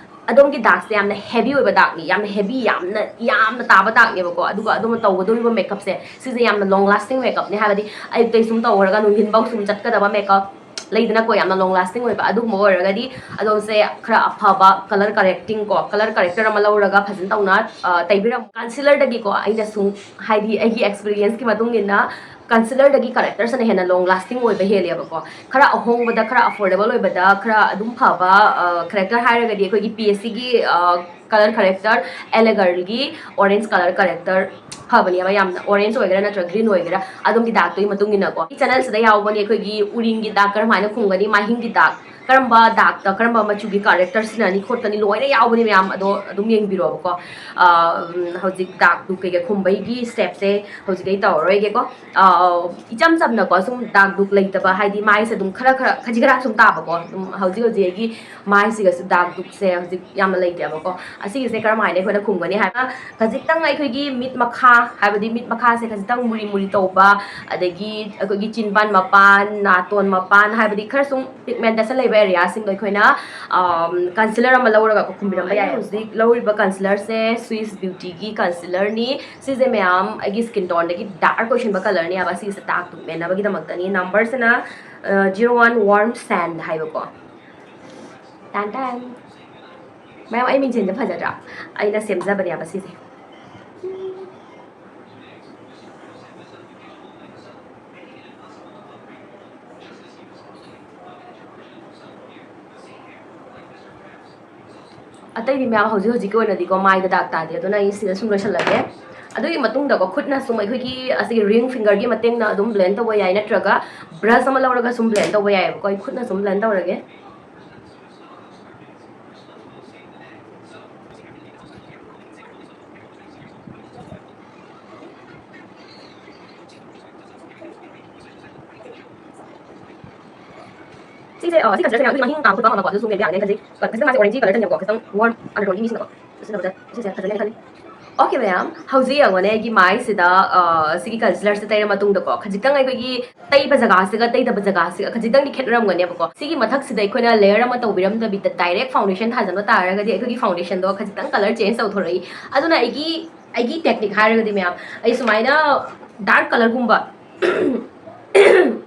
ꯑꯗꯣꯝꯒꯤ ꯗꯥꯛꯁꯦ ꯌꯥꯝꯅ ꯍꯦꯚꯤ ꯑꯣꯏꯕ ꯗꯥꯛꯅꯤ, ꯌꯥꯝꯅ ꯍꯦꯚꯤ, ꯌꯥꯝꯅ, ꯌꯥꯝꯅ ꯇꯥꯕ ꯗꯥꯛꯅꯦꯕꯀꯣ꯫ ꯑꯗꯨꯒ ꯑꯗꯣꯝꯅ ꯇꯧꯒꯗꯧꯔꯤꯕ ꯃꯦꯀꯞꯁꯦ, ꯁꯤꯁꯦ ꯌꯥꯝꯅ ꯂꯣꯡ ꯂꯥꯁꯇꯤꯡ ꯃꯦꯀꯞꯅꯦ, ꯍꯥꯏꯕꯗꯤ ꯑꯌꯨꯛꯇꯩ ꯁꯨꯝ ꯇꯧꯔꯒ ꯅꯨꯡꯊꯤꯟꯐꯧ ꯁꯨꯝ ꯆꯠꯀꯗꯕ ꯃꯦꯀꯞ ꯂꯩꯗꯅꯀꯣ, ꯌꯥꯝꯅ ꯂꯣꯡ ꯂꯥꯁꯇꯤꯡ ꯑꯣꯏꯕ꯫ ꯑꯗꯨꯒꯨꯝꯕ ꯑꯣꯏꯔꯒꯗꯤ ꯑꯗꯣꯝꯁꯦ ꯈꯔ ꯑꯐꯕ ꯀꯂꯔ ꯀꯔꯦꯛꯇꯤꯡ ꯀꯣ, ꯀꯂꯔ ꯀꯔꯦꯛꯇꯔ ꯑꯃ ꯂꯧꯔꯒ ꯐꯖꯅ ꯇꯧꯅ, ꯑ, ꯇꯩꯕꯤꯔꯝꯃꯨ꯫ ꯀꯟꯁꯤꯂꯔꯗꯒꯤꯀꯣ, ꯑꯩꯅ ꯁꯨꯝ, ꯍꯥꯏꯗꯤ ꯑꯩꯒꯤ ꯑꯦꯛꯁꯄꯤꯔꯤꯌꯦꯟꯁꯀꯤ ꯃꯇꯨꯡ ꯏꯟꯅ, ꯀꯟꯁꯤꯂꯔꯗꯒꯤ ꯀꯔꯦꯛꯇꯔꯁꯤꯅ ꯍꯦꯟꯅ ꯂꯣꯡ ꯂꯥꯁꯇꯤꯡ ꯑꯣꯏꯕ ꯍꯦꯜꯂꯦꯕꯀꯣ꯫ ꯈꯔ ꯑꯍꯣꯡꯕꯗ, ꯈꯔ ꯑꯐꯣꯔꯗꯦꯕꯜ ꯑꯣꯏꯕꯗ, ꯈꯔ ꯑꯗꯨꯝ ꯐꯕ, ꯑ, ꯀꯔꯦꯛꯇꯔ ꯍꯥꯏꯔꯒꯗꯤ ꯑꯩꯈꯣꯏꯒꯤ ꯄꯤ ꯑꯦꯁ ꯁꯤꯒꯤ, ꯑ, ꯀꯂꯔ ꯀꯔꯦꯛꯇꯔ ꯑꯦꯂꯦꯒꯔꯒꯤ ꯑꯣꯔꯦꯟꯖ ꯀꯂꯔ ꯀꯔꯦꯛꯇꯔ ꯐꯕꯅꯦꯕ ꯌꯥꯝꯅ꯫ ꯑꯣꯔꯦꯟꯖ ꯑꯣꯏꯒꯦꯔꯥ ꯅꯠꯇ꯭ꯔꯒ ꯒ꯭ꯔꯤꯟ ꯑꯣꯏꯒꯦꯔꯥ, ꯑꯗꯣꯝꯒꯤ ꯗꯥꯛꯇꯨꯒꯤ ꯃꯇꯨꯡ ꯏꯟꯅꯀꯣ꯫ ꯑꯩ ꯆꯦꯅꯦꯜꯁꯤꯗ ꯌꯥꯎꯕꯅꯦ ꯑꯩꯈꯣꯏꯒꯤ ꯎꯔꯤꯡꯒꯤ ꯗꯥꯛ ꯀꯔꯝꯍꯥꯏꯅ ꯈꯨꯝꯒꯅꯤ, ꯃꯥꯏꯍꯤꯡꯒꯤ ꯗꯥꯛ ꯀꯔꯝꯕ ꯗꯥꯛꯇ ꯀꯔꯝꯕ ꯃꯆꯨꯒꯤ ꯀꯔꯦꯛꯇꯔ ꯁꯤꯖꯤꯟꯅꯅꯤ ꯈꯣꯠꯀꯅꯤ ꯂꯣꯏꯅ ꯌꯥꯎꯕꯅꯦ ꯃꯌꯥꯝ, ꯑꯗꯣ ꯑꯗꯨꯝ ꯌꯦꯡꯕꯤꯔꯣꯕꯀꯣ꯫ ꯑ, ꯎꯝ, ꯍꯧꯖꯤꯛ ꯗꯥꯛ ꯗꯨꯛ ꯀꯩꯀꯩ ꯈꯨꯝꯕꯒꯤ ꯁ꯭ꯇꯦꯞꯁꯦ ꯍꯧꯖꯤꯛ ꯑꯩ ꯇꯧꯔꯔꯣꯏꯒꯦꯀꯣ꯫ ꯑ, ꯏꯆꯝ ꯆꯝꯅꯀꯣ, ꯁꯨꯝ ꯗꯥꯛ ꯗꯨꯛ ꯂꯩꯇꯕ, ꯍꯥꯏꯗꯤ ꯃꯥꯏꯁꯦ ꯑꯗꯨꯝ ꯈꯔ ꯈꯔ ꯈꯖꯤꯛ ꯈꯔ ꯁꯨꯝ ꯇꯥꯕꯀꯣ꯫ ꯑꯗꯨꯝ ꯍꯧꯖꯤꯛ ꯍꯧꯖꯤꯛ ꯑꯩꯒꯤ ꯃꯥꯏꯁꯤꯒꯁꯨ ꯗꯥꯛ ꯗꯨꯛꯁꯦ ꯍꯧꯖꯤꯛ ꯌꯥꯝꯅ ꯂꯩꯇꯦꯕꯀꯣ꯫ ꯑꯁꯤꯒꯤꯁꯦ ꯀꯔꯝꯍꯥꯏꯅ ꯑꯩꯈꯣꯏꯅ ꯈꯨꯝꯒꯅꯤ ꯍꯥꯏꯕ, ꯈꯖꯤꯛꯇꯪ ꯑꯩꯈꯣꯏꯒꯤ ꯃꯤꯠ ꯃꯈꯥ, ꯍꯥꯏꯕꯗꯤ ꯃꯤꯠ ꯃꯈꯥꯁꯦ ꯈꯖꯤꯛꯇꯪ ꯃꯨꯔꯤ ꯃꯨꯔꯤ ꯇꯧꯕ, ꯑꯗꯒꯤ ꯑꯩꯈꯣꯏꯒꯤ ꯆꯤꯟꯕꯥꯟ ꯃꯄꯥꯟ, ꯅꯥꯇꯣꯟ ꯃꯄꯥꯟ, ꯍꯥꯏꯕꯗꯤ ꯈꯔ ꯁꯨꯝ ꯄꯤꯒꯃꯦꯟꯇꯦꯁꯟ ꯂꯩꯕ ꯑꯦꯔꯤꯌꯥꯁꯤꯡꯗꯣ ꯑꯩꯈꯣꯏꯅ ꯀꯟꯁꯤꯂꯔ ꯑꯃ ꯂꯧꯔꯒ ꯈꯨꯝꯕꯤꯔꯝꯕ ꯌꯥꯏ꯫ ꯍꯧꯖꯤꯛ ꯂꯧꯔꯤꯕ ꯀꯟꯁꯤꯂꯔꯁꯦ ꯁ꯭ꯋꯤꯁ ꯕ꯭ꯌꯨꯇꯤꯒꯤ ꯀꯟꯁꯤꯂꯔꯅꯤ꯫ ꯁꯤꯁꯦ ꯃꯌꯥꯝ ꯑꯩꯒꯤ ꯁ꯭ꯀꯤꯟ ꯇꯣꯟꯗꯒꯤ ꯗꯥꯔꯛ ꯑꯣꯏꯁꯤꯟꯕ ꯀꯂꯔꯅꯦꯕ꯫ ꯁꯤꯁꯦ ꯗꯥꯛꯇꯨ ꯃꯦꯟꯅꯕꯒꯤꯗꯃꯛꯇꯅꯤ꯫ ꯅꯝꯕꯔꯁꯤꯅ ꯖꯤꯔꯣ ꯋꯥꯟ ꯋꯥꯔꯝ ꯁꯦꯟ ꯍꯥꯏꯕꯀꯣ꯫ ꯇꯥꯟ ꯇꯥꯟ꯫ ꯃꯌꯥꯝ, ꯑꯩ ꯃꯤꯡꯁꯦꯟꯁꯦ ꯐꯖꯗ꯭ꯔꯥ? ꯑꯩꯅ ꯁꯦꯝꯖꯕꯅꯦꯕ ꯁꯤꯁꯦ꯫ ꯑꯇꯩꯗꯤ ꯃꯌꯥꯝ ꯍꯧꯖꯤꯛ ꯍꯧꯖꯤꯛꯀꯤ ꯑꯣꯏꯅꯗꯤꯀꯣ ꯃꯥꯏꯗ ꯗꯥꯛ ꯇꯥꯗꯦ, ꯑꯗꯨꯅ ꯑꯩ ꯁꯤꯗ ꯁꯨꯝ ꯂꯣꯏꯁꯜꯂꯒꯦ꯫ ꯑꯗꯨꯒꯤ ꯃꯇꯨꯡꯗꯀꯣ ꯈꯨꯠꯅ ꯁꯨꯝ ꯑꯩꯈꯣꯏꯒꯤ ꯑꯁꯤꯒꯤ ꯔꯤꯡ ꯐꯤꯡꯒꯔꯒꯤ ꯃꯇꯦꯡꯅ ꯑꯗꯨꯝ ꯕ꯭ꯂꯦꯟ ꯇꯧꯕ ꯌꯥꯏ, ꯅꯠꯇ꯭ꯔꯒ ꯕ꯭ꯔꯁ ꯑꯃ ꯂꯧꯔꯒ ꯁꯨꯝ ꯕ꯭ꯂꯦꯟ ꯇꯧꯕ ꯌꯥꯏꯑꯕꯀꯣ꯫ ꯑꯩ ꯈꯨꯠꯅ ꯁꯨꯝ ꯕ꯭ꯂꯦꯟ ꯇꯧꯔꯒꯦ꯫ ꯁꯤꯁꯦ ꯑ, ꯁꯤ ꯀꯟꯁꯤꯂꯔꯁꯦ ꯃꯌꯥꯝ ꯃꯍꯤꯡ ꯀꯥꯕ ꯈꯣꯠꯄ ꯃꯥꯟꯕꯀꯣ, ꯑꯗꯨꯁꯨ ꯃꯦꯟꯕ ꯌꯥꯒꯅꯤ꯫ ꯈꯖꯤꯛ ꯈꯖꯤꯛꯇꯪ ꯃꯥꯁꯦ ꯑꯣꯔꯦꯟꯖꯤ ꯀꯂꯔ ꯆꯪꯉꯦꯕꯀꯣ, ꯈꯤꯇꯪ ꯋꯥꯔꯝ ꯑꯟꯗꯔꯇꯣꯟꯒꯤ ꯃꯤꯁꯤꯡꯅꯀꯣ꯫ ꯁꯤꯖꯤꯟꯅꯕꯗ ꯁꯤꯁꯦ ꯐꯖꯅꯦꯅ ꯈꯜꯂꯤ꯫ ꯑꯣꯀꯦ ꯃꯌꯥꯝ, ꯍꯧꯖꯤꯛ ꯌꯦꯡꯉꯣꯅꯦ, ꯑꯩꯒꯤ ꯃꯥꯏꯁꯤꯗ ꯑ, ꯁꯤꯒꯤ ꯀꯟꯁꯤꯂꯔꯁꯦ ꯇꯩꯔ ꯃꯇꯨꯡꯗꯀꯣ, ꯈꯖꯤꯛꯇꯪ ꯑꯩꯈꯣꯏꯒꯤ ꯇꯩꯕ ꯖꯒꯥꯁꯤꯒ ꯇꯩꯗꯕ ꯖꯒꯥꯁꯤꯒ ꯈꯖꯤꯛꯇꯪꯗꯤ ꯈꯦꯠꯅꯔꯝꯒꯅꯦꯕꯀꯣ꯫ ꯁꯤꯒꯤ ꯃꯊꯛꯁꯤꯗ ꯑꯩꯈꯣꯏꯅ ꯂꯦꯌꯔ ꯑꯃ ꯇꯧꯕꯤꯔꯝꯗꯕꯤꯗ ꯗꯥꯏꯔꯦꯛ ꯐꯥꯎꯟꯗꯦꯁꯟ ꯊꯥꯖꯟꯕ ꯇꯥꯔꯒꯗꯤ ꯑꯩꯈꯣꯏꯒꯤ ꯐꯥꯎꯟꯗꯦꯁꯟꯗꯣ ꯈꯖꯤꯛꯇꯪ ꯀꯂꯔ ꯆꯦꯟꯖ ꯇꯧꯊꯣꯔꯛꯏ꯫ ꯑꯗꯨꯅ ꯑꯩꯒꯤ ꯑꯩꯒꯤ ꯇꯦꯛꯅꯤꯛ ꯍꯥꯏꯔꯒꯗꯤ ꯃꯌꯥꯝ, ꯑꯩ ꯁꯨꯃꯥꯏꯅ ꯗꯥꯔꯛ ꯀꯂꯔꯒꯨꯝꯕ,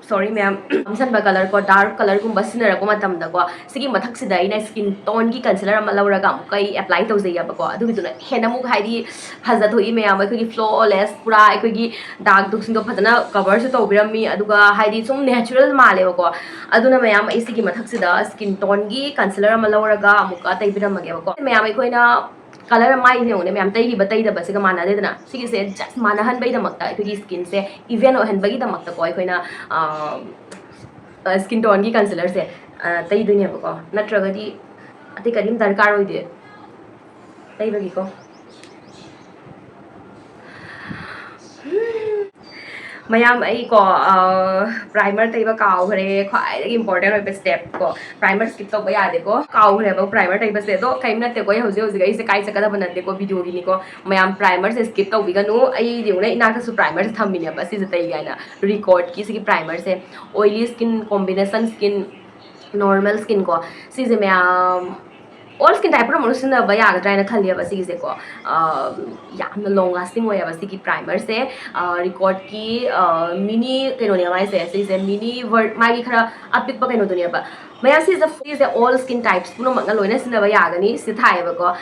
ꯁꯣꯔꯤ ꯃꯌꯥꯝ, ꯃꯝꯁꯟꯕ ꯀꯂꯔ ꯀꯣ, ꯗꯥꯔꯛ ꯀꯂꯔꯒꯨꯝꯕ ꯁꯤꯖꯤꯟꯅꯔꯛꯄ ꯃꯇꯝꯗꯀꯣ, ꯁꯤꯒꯤ ꯃꯊꯛꯁꯤꯗ ꯑꯩꯅ ꯁ꯭ꯀꯤꯟ ꯇꯣꯟꯒꯤ ꯀꯟꯁꯤꯂꯔ ꯑꯃ ꯂꯧꯔꯒ ꯑꯃꯨꯛꯀ ꯑꯩ ꯑꯦꯄ꯭ꯂꯥꯏ ꯇꯧꯖꯩꯌꯦꯕꯀꯣ꯫ ꯑꯗꯨꯒꯤꯗꯨꯅ ꯍꯦꯟꯅ ꯑꯃꯨꯛ ꯍꯥꯏꯗꯤ ꯐꯖꯊꯣꯛꯏ ꯃꯌꯥꯝ, ꯑꯩꯈꯣꯏꯒꯤ ꯐ꯭ꯂꯣꯂꯦꯁ ꯄꯨꯔꯥ ꯑꯩꯈꯣꯏꯒꯤ ꯗꯥꯛ ꯗꯨꯛꯁꯤꯡꯗꯣ ꯐꯖꯅ ꯀꯕꯔꯁꯨ ꯇꯧꯕꯤꯔꯝꯃꯤ, ꯑꯗꯨꯒ ꯍꯥꯏꯗꯤ ꯁꯨꯝ ꯅꯦꯆꯔꯦꯜ ꯃꯥꯜꯂꯦꯕꯀꯣ꯫ ꯑꯗꯨꯅ ꯃꯌꯥꯝ, ꯑꯩ ꯁꯤꯒꯤ ꯃꯊꯛꯁꯤꯗ ꯁ꯭ꯀꯤꯟ ꯇꯣꯟꯒꯤ ꯀꯟꯁꯤꯂꯔ ꯑꯃ ꯂꯧꯔꯒ ꯑꯃꯨꯛꯀ ꯇꯩꯕꯤꯔꯝꯃꯒꯦꯕꯀꯣ꯫ ꯃꯌꯥꯝ, ꯑꯩꯈꯣꯏꯅ ꯀꯂꯔ ꯃꯥꯏꯁꯦ ꯌꯦꯡꯉꯨꯅꯦ ꯃꯌꯥꯝ, ꯇꯩꯔꯤꯕ ꯇꯩꯗꯕꯁꯤꯒ ꯃꯥꯟꯅꯗꯦꯗꯅ꯫ ꯁꯤꯒꯤꯁꯦ ꯖꯁ ꯃꯥꯟꯅꯍꯟꯕꯒꯤꯗꯃꯛꯇ, ꯑꯩꯈꯣꯏꯒꯤ ꯁ꯭ꯀꯤꯟꯁꯦ ꯏꯚꯦꯟ ꯑꯣꯏꯍꯟꯕꯒꯤꯗꯃꯛꯇꯀꯣ ꯑꯩꯈꯣꯏꯅ ꯁ꯭ꯀꯤꯟ ꯇꯣꯟꯒꯤ ꯀꯟꯁꯤꯂꯔꯁꯦ ꯇꯩꯗꯣꯏꯅꯦꯕꯀꯣ, ꯅꯠꯇ꯭ꯔꯒꯗꯤ ꯑꯇꯩ ꯀꯔꯤꯝ ꯗꯔꯀꯥꯔ ꯑꯣꯏꯗꯦ ꯇꯩꯕꯒꯤꯀꯣ꯫ ꯃꯌꯥꯝ, ꯑꯩꯀꯣ ꯄ꯭ꯔꯥꯏꯃꯔ ꯇꯩꯕ ꯀꯥꯎꯈ꯭ꯔꯦ, ꯈ꯭ꯋꯥꯏꯗꯒꯤ ꯏꯝꯄꯣꯔꯇꯦꯟ ꯑꯣꯏꯕ ꯁ꯭ꯇꯦꯞ ꯀꯣ꯫ ꯄ꯭ꯔꯥꯏꯃꯔ ꯁ꯭ꯀꯤꯞ ꯇꯧꯕ ꯌꯥꯗꯦꯀꯣ꯫ ꯀꯥꯎꯈ꯭ꯔꯦꯕ ꯄ꯭ꯔꯥꯏꯃꯔ ꯇꯩꯕꯁꯦ꯫ ꯑꯗꯣ ꯀꯩꯝ ꯅꯠꯇꯦꯀꯣ, ꯑꯩ ꯍꯧꯖꯤꯛ ꯍꯧꯖꯤꯛ ꯑꯩꯁꯦ ꯀꯥꯏ ꯆꯠꯀꯗꯕ ꯅꯠꯇꯦꯀꯣ, ꯚꯤꯗꯤꯑꯣꯒꯤꯅꯤꯀꯣ꯫ ꯃꯌꯥꯝ, ꯄ꯭ꯔꯥꯏꯃꯔꯁꯦ ꯁ꯭ꯀꯤꯞ ꯇꯧꯕꯤꯒꯅꯨ꯫ ꯑꯩ ꯌꯦꯡꯉꯨꯅꯦ, ꯏꯅꯥꯛꯇꯁꯨ ꯄ꯭ꯔꯥꯏꯃꯔꯁꯦ ꯊꯝꯃꯤꯅꯦꯕ, ꯁꯤꯁꯦ ꯇꯩꯒꯦ ꯍꯥꯏꯅ꯫ ꯔꯤꯀꯣꯔꯠꯀꯤ ꯁꯤꯒꯤ ꯄ꯭ꯔꯥꯏꯃꯔꯁꯦ oily skin, combination skin, Normal skin ꯀꯣ, ꯁꯤꯁꯦ ꯃꯌꯥꯝ all skin type ꯄꯨꯝꯅꯃꯛꯅ ꯁꯤꯖꯤꯟꯅꯕ ꯌꯥꯒꯗ꯭ꯔꯥ ꯍꯥꯏꯅ ꯈꯜꯂꯦꯕ ꯁꯤꯒꯤꯁꯦꯀꯣ꯫ ꯑ, ꯌꯥꯝꯅ long lasting ꯑꯣꯏꯌꯦꯕ ꯁꯤꯒꯤ primer ꯁꯦ꯫ ꯑ, Record ꯀꯤ, ꯑ, mini ꯀꯩꯅꯣꯅꯦꯕ ꯍꯥꯏꯁꯦ, ꯁꯤꯁꯦ mini ver-, ꯃꯥꯒꯤ ꯈꯔ ꯑꯄꯤꯛꯄ ꯀꯩꯅꯣꯗꯨꯅꯦꯕ꯫ ꯃꯌꯥꯝ ꯁꯤꯁꯦ, ꯁꯤꯁꯦ all skin types ꯄꯨꯝꯅꯃꯛꯅ ꯂꯣꯏꯅ ꯁꯤꯖꯤꯟꯅꯕ ꯌꯥꯒꯅꯤ꯫ ꯁꯤ ꯊꯥꯏꯌꯦꯕꯀꯣ꯫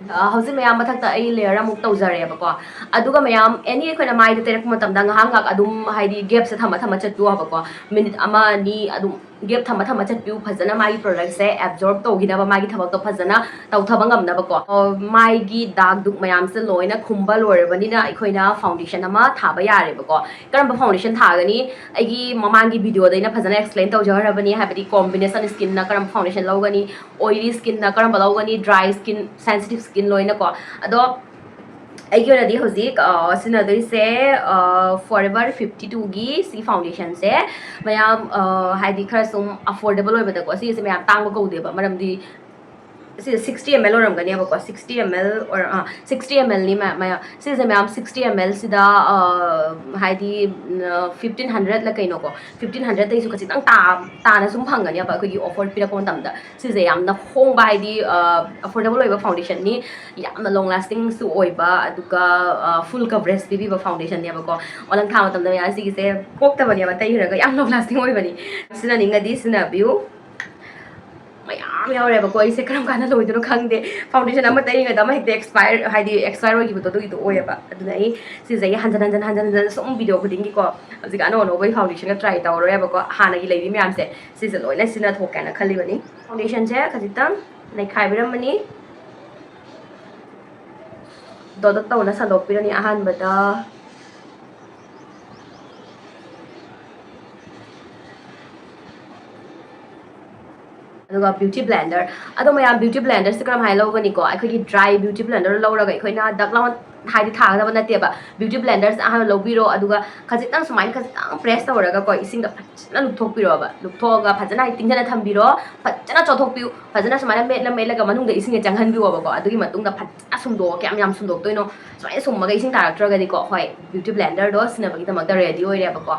ꯑ, ꯍꯧꯖꯤꯛ ꯃꯌꯥꯝ ꯃꯊꯛꯇ ꯑꯩ layer ꯑꯃꯨꯛ ꯇꯧꯖꯔꯦꯕꯀꯣ꯫ ꯑꯗꯨꯒ ꯃꯌꯥꯝ any ꯑꯩꯈꯣꯏꯅ ꯃꯥꯏꯗ ꯇꯩꯔꯛꯄ ꯃꯇꯝꯗ ꯉꯥꯏꯍꯥꯛ ꯉꯥꯏꯍꯥꯛ ꯑꯗꯨꯝ ꯍꯥꯏꯗꯤ gap ꯁꯦ ꯊꯝꯃ ꯊꯝꯃ ꯆꯠꯄꯤꯌꯣ ꯍꯥꯏꯕꯀꯣ꯫ Minute ꯑꯃ ꯑꯅꯤ ꯑꯗꯨꯝ gap ꯊꯝꯃ ꯊꯝꯃ ꯆꯠꯄꯤꯌꯨ, ꯐꯖꯅ ꯃꯥꯒꯤ product ꯁꯦ absorb ꯇꯧꯈꯤꯅꯕ, ꯃꯥꯒꯤ ꯊꯕꯛꯇꯣ ꯐꯖꯅ ꯇꯧꯊꯕ ꯉꯝꯅꯕꯀꯣ꯫ ꯑ, ꯃꯥꯏꯒꯤ dark ꯗꯨꯛ ꯃꯌꯥꯝꯁꯦ ꯂꯣꯏꯅ ꯈꯨꯝꯕ ꯂꯣꯏꯔꯕꯅꯤꯅ ꯑꯩꯈꯣꯏꯅ foundation ꯑꯃ ꯊꯥꯕ ꯌꯥꯔꯦꯕꯀꯣ꯫ ꯀꯔꯝꯕ foundation ꯊꯥꯒꯅꯤ? ꯑꯩꯒꯤ ꯃꯃꯥꯡꯒꯤ video ꯗ ꯑꯩꯅ ꯐꯖꯅ explain ꯇꯧꯖꯈ꯭ꯔꯕꯅꯤ, ꯍꯥꯏꯕꯗꯤ combination skin ꯅ ꯀꯔꯝꯕ foundation ꯂꯧꯒꯅꯤ, oily skin ꯅ ꯀꯔꯝꯕ ꯂꯧꯒꯅꯤ, dry skin, sensitive skin ꯂꯣꯏꯅꯀꯣ꯫ ꯑꯗꯣ ꯑꯩꯒꯤ ꯑꯣꯏꯅꯗꯤ ꯍꯧꯖꯤꯛ, ꯑ, ꯁꯤꯖꯤꯟꯅꯗꯣꯏꯁꯦ, ꯑ, Forever fifty two ꯒꯤ ꯁꯤ foundation ꯁꯦ꯫ ꯃꯌꯥꯝ, ꯑ, ꯍꯥꯏꯗꯤ ꯈꯔ ꯁꯨꯝ affordable ꯑꯣꯏꯕꯗꯀꯣ, ꯁꯤꯁꯦ ꯃꯌꯥꯝ ꯇꯥꯡꯕ ꯀꯧꯗꯦꯕ, ꯃꯔꯝꯗꯤ ꯁꯤꯁꯦ sixty ml ꯑꯣꯏꯔꯝꯒꯅꯦꯕꯀꯣ, sixty ml ꯑꯣꯏꯔ-, ꯑ, sixty ml ꯅꯤ ꯃ-, ꯃꯌꯥꯝ꯫ ꯁꯤꯁꯦ ꯃꯌꯥꯝ sixty ml ꯁꯤꯗ, ꯑ, ꯍꯥꯏꯗꯤ, ꯎꯝ, fifteen hundred ꯂ ꯀꯩꯅꯣꯀꯣ, fifteen hundred ꯇꯩꯁꯨ ꯈꯖꯤꯛꯇꯪ ꯇꯥ-, ꯇꯥꯅ ꯁꯨꯝ ꯐꯪꯒꯅꯦꯕ ꯑꯩꯈꯣꯏꯒꯤ offer ꯄꯤꯔꯛꯄ ꯃꯇꯝꯗ꯫ ꯁꯤꯁꯦ ꯌꯥꯝꯅ ꯍꯣꯡꯕ, ꯍꯥꯏꯗꯤ, ꯑ, affordable ꯑꯣꯏꯕ foundation ꯅꯤ, ꯌꯥꯝꯅ long lasting ꯁꯨ ꯑꯣꯏꯕ, ꯑꯗꯨꯒ, ꯑ, full coverage ꯄꯤꯕꯤꯕ foundation ꯅꯦꯕꯀꯣ꯫ ꯑꯣ, ꯅꯪ ꯊꯥ ꯃꯇꯝꯗ ꯃꯌꯥꯝ ꯁꯤꯒꯤꯁꯦ ꯀꯣꯛꯇꯕꯅꯦꯕ, ꯇꯩꯈ꯭ꯔꯒ ꯌꯥꯝ long lasting ꯑꯣꯏꯕꯅꯤ꯫ ꯁꯤꯖꯤꯟꯅꯅꯤꯡꯉꯗꯤ ꯁꯤꯖꯤꯟꯅꯕꯤꯌꯨ꯫ ꯃꯌꯥꯝ ꯌꯥꯎꯔꯦꯕꯀꯣ, ꯑꯩꯁꯦ ꯀꯔꯝ ꯀꯥꯟꯗ ꯂꯣꯏꯗꯣꯏꯅꯣ ꯈꯪꯗꯦ꯫ Foundation ꯑꯃ ꯇꯩꯔꯤꯉꯩꯗ ꯑꯃ ꯍꯦꯛꯇ expire, ꯍꯥꯏꯗꯤ expire ꯑꯣꯏꯈꯤꯕꯗꯣ ꯑꯗꯨꯒꯤꯗꯣ ꯑꯣꯏꯌꯦꯕ꯫ ꯑꯗꯨꯅ ꯑꯩ ꯁꯤꯁꯦ ꯑꯩ ꯍꯟꯖꯟ ꯍꯟꯖꯟ ꯍꯟꯖꯟ ꯍꯟꯖꯟ ꯁꯨꯝ video ꯈꯨꯗꯤꯡꯒꯤꯀꯣ, ꯍꯧꯖꯤꯛ ꯑꯅꯧ ꯑꯅꯧꯕ foundation ꯒ try ꯇꯧꯔꯔꯣꯏꯕꯀꯣ, ꯍꯥꯟꯅꯒꯤ ꯂꯩꯔꯤ ꯃꯌꯥꯝꯁꯦ ꯁꯤꯁꯦ ꯂꯣꯏꯅ ꯁꯤꯖꯤꯟꯅꯊꯣꯛꯀꯦꯅ ꯈꯜꯂꯤꯕꯅꯤ꯫ Foundation ꯁꯦ ꯈꯖꯤꯛꯇꯪ ꯅꯩꯈꯥꯏꯕꯤꯔꯝꯃꯅꯤ, dot dot ꯇꯧꯅ ꯁꯟꯗꯣꯛꯄꯤꯔꯅꯤ ꯑꯍꯥꯟꯕꯗ꯫ ꯑꯗꯨꯒ beauty blender, ꯑꯗꯣ ꯃꯌꯥꯝ, beauty blender ꯁꯦ ꯀꯔꯝꯍꯥꯏꯅ ꯂꯧꯒꯅꯤꯀꯣ? ꯑꯩꯈꯣꯏꯒꯤ dry beauty blender ꯂꯧꯔꯒ ꯑꯩꯈꯣꯏꯅ ꯗꯛ ꯂꯥꯎꯅ ꯍꯥꯏꯗꯤ ꯊꯥꯒꯗꯕ ꯅꯠꯇꯦꯕ꯫ ꯕ꯭ꯌꯨꯇꯤ ꯕ꯭ꯂꯦꯟꯗꯔꯁꯦ ꯑꯍꯥꯟꯕ ꯂꯧꯕꯤꯔꯣ, ꯑꯗꯨꯒ ꯈꯖꯤꯛꯇꯪ ꯁꯨꯃꯥꯏꯅ ꯈꯖꯤꯛꯇꯪ ꯄ꯭ꯔꯦꯁ ꯇꯧꯔꯒꯀꯣ, ꯏꯁꯤꯡꯗ ꯐꯖꯅ ꯂꯨꯞꯊꯣꯛꯄꯤꯔꯣꯕ꯫ ꯂꯨꯞꯊꯣꯛꯑꯒ ꯐꯖꯅ ꯍꯥꯏꯗꯤ ꯇꯤꯡꯖꯅ ꯊꯝꯕꯤꯔꯣ꯫ ꯐꯖꯅ ꯆꯣꯠꯊꯣꯛꯄꯤꯌꯨ꯫ ꯐꯖꯅ ꯁꯨꯃꯥꯏꯅ ꯃꯦꯠꯂ ꯃꯦꯠꯂꯒ ꯃꯅꯨꯡꯗ ꯏꯁꯤꯡꯁꯦ ꯆꯪꯍꯟꯕꯤꯌꯣꯕꯀꯣ꯫ ꯑꯗꯨꯒꯤ ꯃꯇꯨꯡꯗ ꯐꯖꯅ ꯁꯨꯝꯗꯣꯛꯑꯣ꯫ ꯀꯌꯥꯝ ꯌꯥꯝ ꯁꯨꯝꯗꯣꯛꯇꯣꯏꯅꯣ? ꯁꯨꯃꯥꯏꯅ ꯁꯨꯝꯃꯒ ꯏꯁꯤꯡ ꯇꯥꯔꯛꯇ꯭ꯔꯒꯗꯤꯀꯣ, ꯍꯣꯏ, ꯕ꯭ꯌꯨꯇꯤ ꯕ꯭ꯂꯦꯟꯗꯔꯗꯣ ꯁꯤꯖꯤꯟꯅꯕꯒꯤꯗꯃꯛꯇ ꯔꯦꯗꯤ ꯑꯣꯏꯔꯦꯕꯀꯣ꯫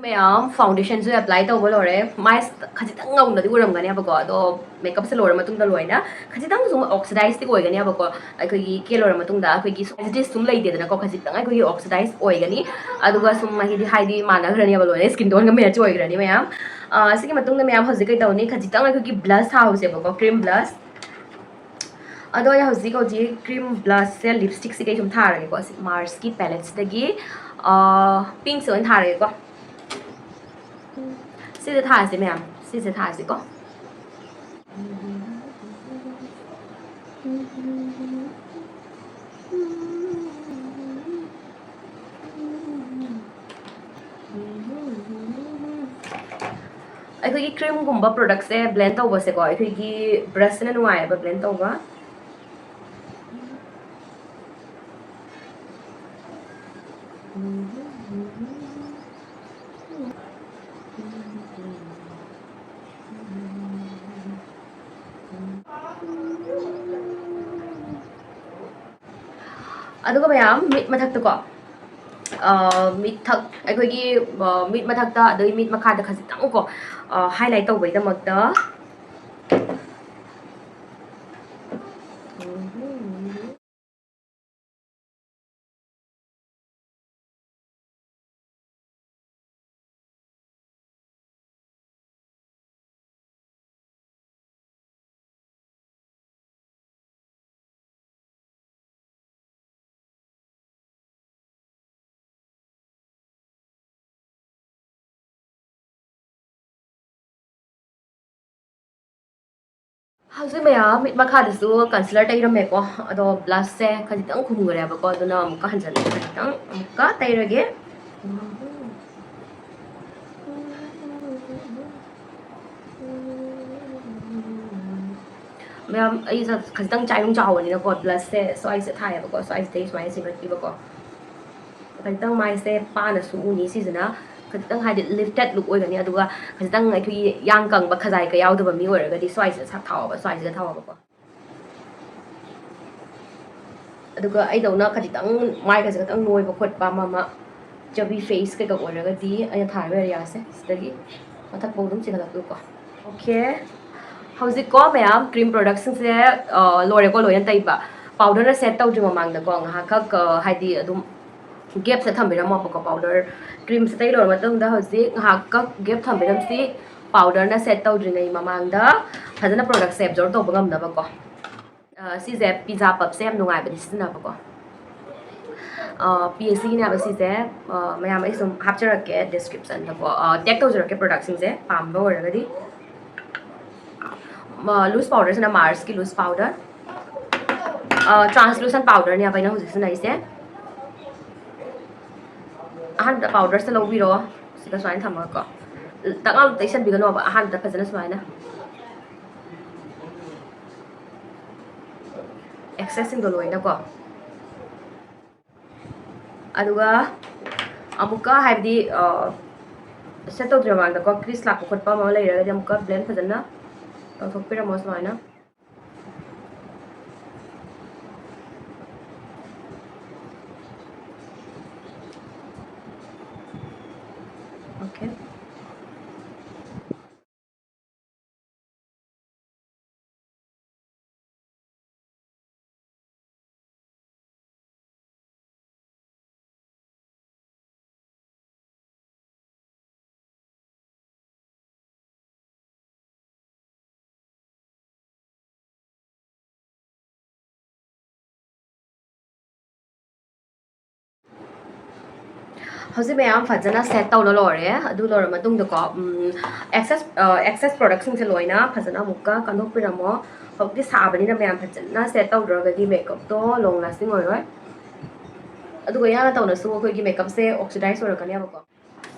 ꯃꯌꯥꯝ, ꯐꯥꯎꯟꯗꯦꯁꯟꯁꯨ ꯑꯦꯄ꯭ꯂꯥꯏ ꯇꯧꯕ ꯂꯣꯏꯔꯦ꯫ ꯃꯥꯏ ꯈꯖꯤꯛꯇꯪ ꯉꯧꯅꯗꯤ ꯎꯔꯝꯒꯅꯦꯕꯀꯣ, ꯑꯗꯣ ꯃꯦꯀꯞꯁꯦ ꯂꯣꯏꯔ ꯃꯇꯨꯡꯗ ꯂꯣꯏꯅ ꯈꯖꯤꯛꯇꯪ ꯁꯨꯝ ꯑꯣꯛꯁꯤꯗꯥꯏꯁꯇꯤ ꯑꯣꯏꯒꯅꯦꯕꯀꯣ꯫ ꯑꯩꯈꯣꯏꯒꯤ ꯀꯦ ꯂꯣꯏꯔ ꯃꯇꯨꯡꯗ ꯑꯩꯈꯣꯏꯒꯤ ꯑꯦꯁꯤꯗꯤꯁ ꯁꯨꯝ ꯂꯩꯇꯦꯗꯅꯀꯣ, ꯈꯖꯤꯛꯇꯪ ꯑꯩꯈꯣꯏꯒꯤ ꯑꯣꯛꯁꯤꯗꯥꯏꯁ ꯑꯣꯏꯒꯅꯤ꯫ ꯑꯗꯨꯒ ꯁꯨꯝ ꯍꯥꯏꯗꯤ, ꯍꯥꯏꯗꯤ ꯃꯥꯟꯅꯈ꯭ꯔꯅꯦꯕ ꯂꯣꯏꯅ, ꯁ꯭ꯀꯤꯟ ꯇꯣꯟꯒ ꯃꯦꯠꯆ ꯑꯣꯏꯈ꯭ꯔꯅꯤ ꯃꯌꯥꯝ꯫ ꯑ, ꯁꯤꯒꯤ ꯃꯇꯨꯡꯗ ꯃꯌꯥꯝ ꯍꯧꯖꯤꯛ ꯀꯩꯗꯧꯅꯤ? ꯈꯖꯤꯛꯇꯪ ꯑꯩꯈꯣꯏꯒꯤ ꯕ꯭ꯂꯁ ꯊꯥꯍꯧꯁꯦꯕꯀꯣ, ꯀ꯭ꯔꯤꯝ ꯕ꯭ꯂꯁ꯫ ꯑꯗꯣ ꯑꯩ ꯍꯧꯖꯤꯛ, ꯍꯧꯖꯤꯛ ꯀ꯭ꯔꯤꯝ ꯕ꯭ꯂꯁꯁꯦ, ꯂꯤꯞꯁꯇꯤꯛꯁꯤꯗ ꯑꯩ ꯁꯨꯝ ꯊꯥꯔꯒꯦꯀꯣ꯫ ꯁꯤ ꯃꯥꯔꯁꯀꯤ ꯄꯦꯂꯦꯠꯁꯤꯗꯒꯤ, ꯑ, ꯄꯤꯡꯁꯦ ꯑꯣꯏꯅ ꯊꯥꯔꯒꯦꯀꯣ꯫ ꯁꯤꯁꯦ ꯊꯥꯔꯁꯦ ꯃꯌꯥꯝ, ꯁꯤꯁꯦ ꯊꯥꯔꯁꯤꯀꯣ꯫ ꯑꯩꯈꯣꯏꯒꯤ ꯀ꯭ꯔꯤꯝꯒꯨꯝꯕ ꯄ꯭ꯔꯣꯗꯛꯁꯦ ꯕ꯭ꯂꯦꯟ ꯇꯧꯕꯁꯦꯀꯣ, ꯑꯩꯈꯣꯏꯒꯤ ꯕ꯭ꯔꯁꯁꯤꯅ ꯅꯨꯡꯉꯥꯏꯌꯦꯕ ꯕ꯭ꯂꯦꯟ ꯇꯧꯕ꯫ ꯑꯗꯨꯒ ꯃꯌꯥꯝ, ꯃꯤꯠ ꯃꯊꯛꯇꯀꯣ, ꯑ, ꯃꯤꯠ ꯊꯛ-, ꯑꯩꯈꯣꯏꯒꯤ, ꯑ, ꯃꯤꯠ ꯃꯊꯛꯇ, ꯑꯗꯩ ꯃꯤꯠ ꯃꯈꯥꯗ ꯈꯖꯤꯛꯇꯪꯀꯣ, ꯑ, ꯍꯥꯏꯂꯥꯏꯠ ꯇꯧꯕꯩꯗꯃꯛꯇ ꯍꯧꯖꯤꯛ ꯃꯌꯥꯝ ꯃꯤꯠ ꯃꯈꯥꯗꯁꯨ ꯀꯟꯁꯤꯂꯔ ꯇꯩꯔꯝꯃꯦꯀꯣ, ꯑꯗꯣ ꯕ꯭ꯂꯁꯁꯦ ꯈꯖꯤꯛꯇꯪ ꯈꯨꯝꯈ꯭ꯔꯦꯕꯀꯣ, ꯑꯗꯨꯅ ꯑꯃꯨꯛꯀ ꯍꯟꯖꯤꯟꯅ ꯈꯖꯤꯛꯇꯪ ꯑꯃꯨꯛꯀ ꯇꯩꯔꯒꯦ꯫ ꯃꯌꯥꯝ ꯑꯩꯁꯦ ꯈꯖꯤꯛꯇꯪ ꯆꯥꯏꯔꯨꯡ ꯆꯥꯎꯕꯅꯤꯅꯀꯣ, ꯕ꯭ꯂꯁꯁꯦ ꯁ꯭ꯋꯥꯏꯁꯦ ꯊꯥꯏꯌꯦꯕꯀꯣ, ꯁ꯭ꯋꯥꯏꯁꯤꯗꯩ ꯁꯨꯃꯥꯏꯅ ꯆꯤꯡꯈꯠꯄꯤꯕꯀꯣ꯫ ꯈꯖꯤꯛꯇꯪ ꯃꯥꯏꯁꯦ ꯄꯥꯅꯁꯨ ꯎꯅꯤ ꯁꯤꯁꯤꯅ꯫ ꯈꯖꯤꯛꯇꯪ ꯍꯥꯏꯗꯤ ꯂꯤꯐꯇꯦꯠ ꯂꯨꯛ ꯑꯣꯏꯒꯅꯤ, ꯑꯗꯨꯒ ꯈꯖꯤꯛꯇꯪ ꯑꯩꯈꯣꯏꯒꯤ ꯌꯥꯡ ꯀꯪꯕ ꯈꯖꯥꯏ ꯀ ꯌꯥꯎꯗꯕ ꯃꯤ ꯑꯣꯏꯔꯒꯗꯤ ꯁ꯭ꯋꯥꯏꯁꯤꯗ ꯁꯛ ꯊꯥꯎꯑꯣꯕ, ꯁ꯭ꯋꯥꯏꯁꯤꯗ ꯊꯥꯎꯑꯣꯕꯀꯣ꯫ ꯑꯗꯨꯒ ꯑꯩꯗꯧꯅ ꯈꯖꯤꯛꯇꯪ ꯃꯥꯏꯒꯁꯦ ꯈꯤꯇꯪ ꯅꯣꯏꯕ ꯈꯣꯠꯄ ꯑꯃ ꯑꯃ, ꯆꯕꯤ ꯐꯦꯁ ꯀꯩꯀꯥ ꯑꯣꯏꯔꯒꯗꯤ ꯑꯩꯅ ꯊꯥꯔꯤꯕ ꯑꯦꯔꯤꯌꯥꯁꯦ ꯁꯤꯗꯒꯤ ꯃꯊꯛ ꯐꯥꯎ ꯑꯗꯨꯝ ꯆꯤꯡꯈꯠꯂꯛꯄꯤꯌꯨꯀꯣ꯫ ꯑꯣꯀꯦ, ꯍꯧꯖꯤꯛꯀꯣ ꯃꯌꯥꯝ ꯀ꯭ꯔꯤꯝ ꯄ꯭ꯔꯣꯗꯛꯁꯤꯡꯁꯦ, ꯑ, ꯂꯣꯏꯔꯦꯀꯣ ꯂꯣꯏꯅ ꯇꯩꯕ꯫ ꯄꯥꯎꯗꯔꯅ ꯁꯦꯠ ꯇꯧꯗ꯭ꯔꯤ ꯃꯃꯥꯡꯗꯀꯣ ꯉꯥꯏꯍꯥꯛꯈꯛ, ꯑ, ꯍꯥꯏꯗꯤ ꯑꯗꯨꯝ ꯒꯦꯞꯁꯦ ꯊꯝꯕꯤꯔꯝꯃꯣꯕꯀꯣ꯫ ꯄꯥꯎꯗꯔ, ꯀ꯭ꯔꯤꯝꯁꯦ ꯇꯩ ꯂꯣꯏꯔ ꯃꯇꯨꯡꯗ ꯍꯧꯖꯤꯛ ꯉꯥꯏꯍꯥꯛꯈꯛ ꯒꯦꯞ ꯊꯝꯕꯤꯔꯝꯁꯤ꯫ ꯄꯥꯎꯗꯔꯅ ꯁꯦꯠ ꯇꯧꯗ꯭ꯔꯤꯉꯩ ꯃꯃꯥꯡꯗ ꯐꯖꯅ ꯄ꯭ꯔꯣꯗꯛꯁꯦ ꯑꯦꯕꯖꯣꯔꯕ ꯇꯧꯕ ꯉꯝꯅꯕꯀꯣ꯫ ꯑ, ꯁꯤꯁꯦ ꯄꯤꯖꯥ ꯄꯞꯁꯦ ꯌꯥꯝ ꯅꯨꯡꯉꯥꯏꯕꯅꯦ ꯁꯤꯖꯤꯟꯅꯕꯀꯣ꯫ ꯄꯤ ꯑꯦꯁ ꯁꯤꯒꯤꯅꯦꯕ ꯁꯤꯁꯦ꯫ ꯑ, ꯃꯌꯥꯝ ꯑꯩ ꯁꯨꯝ ꯍꯥꯞꯆꯔꯛꯀꯦ ꯗꯤꯁꯀ꯭ꯔꯤꯞꯁꯟꯗꯀꯣ, ꯇꯦꯛ ꯇꯧꯖꯔꯛꯀꯦ ꯄ꯭ꯔꯣꯗꯛꯁꯤꯡꯁꯦ ꯄꯥꯝꯕ ꯑꯣꯏꯔꯒꯗꯤ꯫ ꯂꯨꯁ ꯄꯥꯎꯗꯔꯁꯤꯅ ꯃꯥꯔꯁꯀꯤ ꯂꯨꯁ ꯄꯥꯎꯗꯔ, ꯇ꯭ꯔꯥꯟꯁꯂꯨꯁꯟ ꯄꯥꯎꯗꯔꯅꯦꯕ ꯑꯩꯅ ꯍꯧꯖꯤꯛ ꯁꯤꯖꯤꯟꯅꯔꯤꯁꯦ꯫ ꯑꯍꯥꯟꯕꯗ ꯄꯥꯎꯗꯔꯁꯦ ꯂꯧꯕꯤꯔꯣ, ꯁꯤꯗ ꯁꯨꯃꯥꯏꯅ ꯊꯝꯃꯒꯀꯣ꯫ ꯇꯛ ꯂꯥꯎꯅ ꯇꯩꯁꯟꯕꯤꯒꯅꯣꯕ, ꯑꯍꯥꯟꯕꯗ ꯐꯖꯅ ꯁꯨꯃꯥꯏꯅ ꯑꯦꯛꯁꯦꯁꯁꯤꯡꯗꯣ ꯂꯣꯏꯅꯀꯣ꯫ ꯑꯗꯨꯒ ꯑꯃꯨꯛꯀ ꯍꯥꯏꯕꯗꯤ, ꯑ, ꯁꯦꯠ ꯇꯧꯗ꯭ꯔꯤ ꯃꯃꯥꯡꯗꯀꯣ ꯀ꯭ꯔꯤꯁ ꯂꯥꯛꯄ ꯈꯣꯠꯄ ꯑꯃ ꯂꯩꯔꯒꯗꯤ ꯑꯃꯨꯛꯀ ꯕ꯭ꯂꯦꯟ ꯐꯖꯅ ꯇꯧꯊꯣꯛꯄꯤꯔꯝꯃꯣ ꯁꯨꯃꯥꯏꯅ꯫ ꯑꯣꯀꯦ꯫ ꯍꯧꯖꯤꯛ ꯃꯌꯥꯝ ꯐꯖꯅ ꯁꯦꯠ ꯇꯧꯅ ꯂꯣꯏꯔꯦ꯫ ꯑꯗꯨ ꯂꯣꯏꯔ ꯃꯇꯨꯡꯗꯀꯣ, excess excess productꯁꯤꯡꯁꯦ ꯂꯣꯏꯅ ꯐꯖꯅ ꯑꯃꯨꯛꯀ ꯀꯟꯗꯣꯛꯄꯤꯔꯝꯃꯣ꯫ ꯍꯧꯖꯤꯛꯇꯤ ꯁꯥꯕꯅꯤꯅ ꯃꯌꯥꯝ ꯐꯖꯅ ꯁꯦꯠ ꯇꯧꯗ꯭ꯔꯒꯗꯤ makeupꯇꯣ long lasting ꯑꯣꯏꯔꯣꯏ꯫ ꯑꯗꯨꯒ ꯌꯥꯝꯅ ꯇꯧꯅꯁꯨ ꯑꯩꯈꯣꯏꯒꯤ makeupꯁꯦ oxidize ꯑꯣꯏꯔꯛꯀꯅꯦꯕꯀꯣ꯫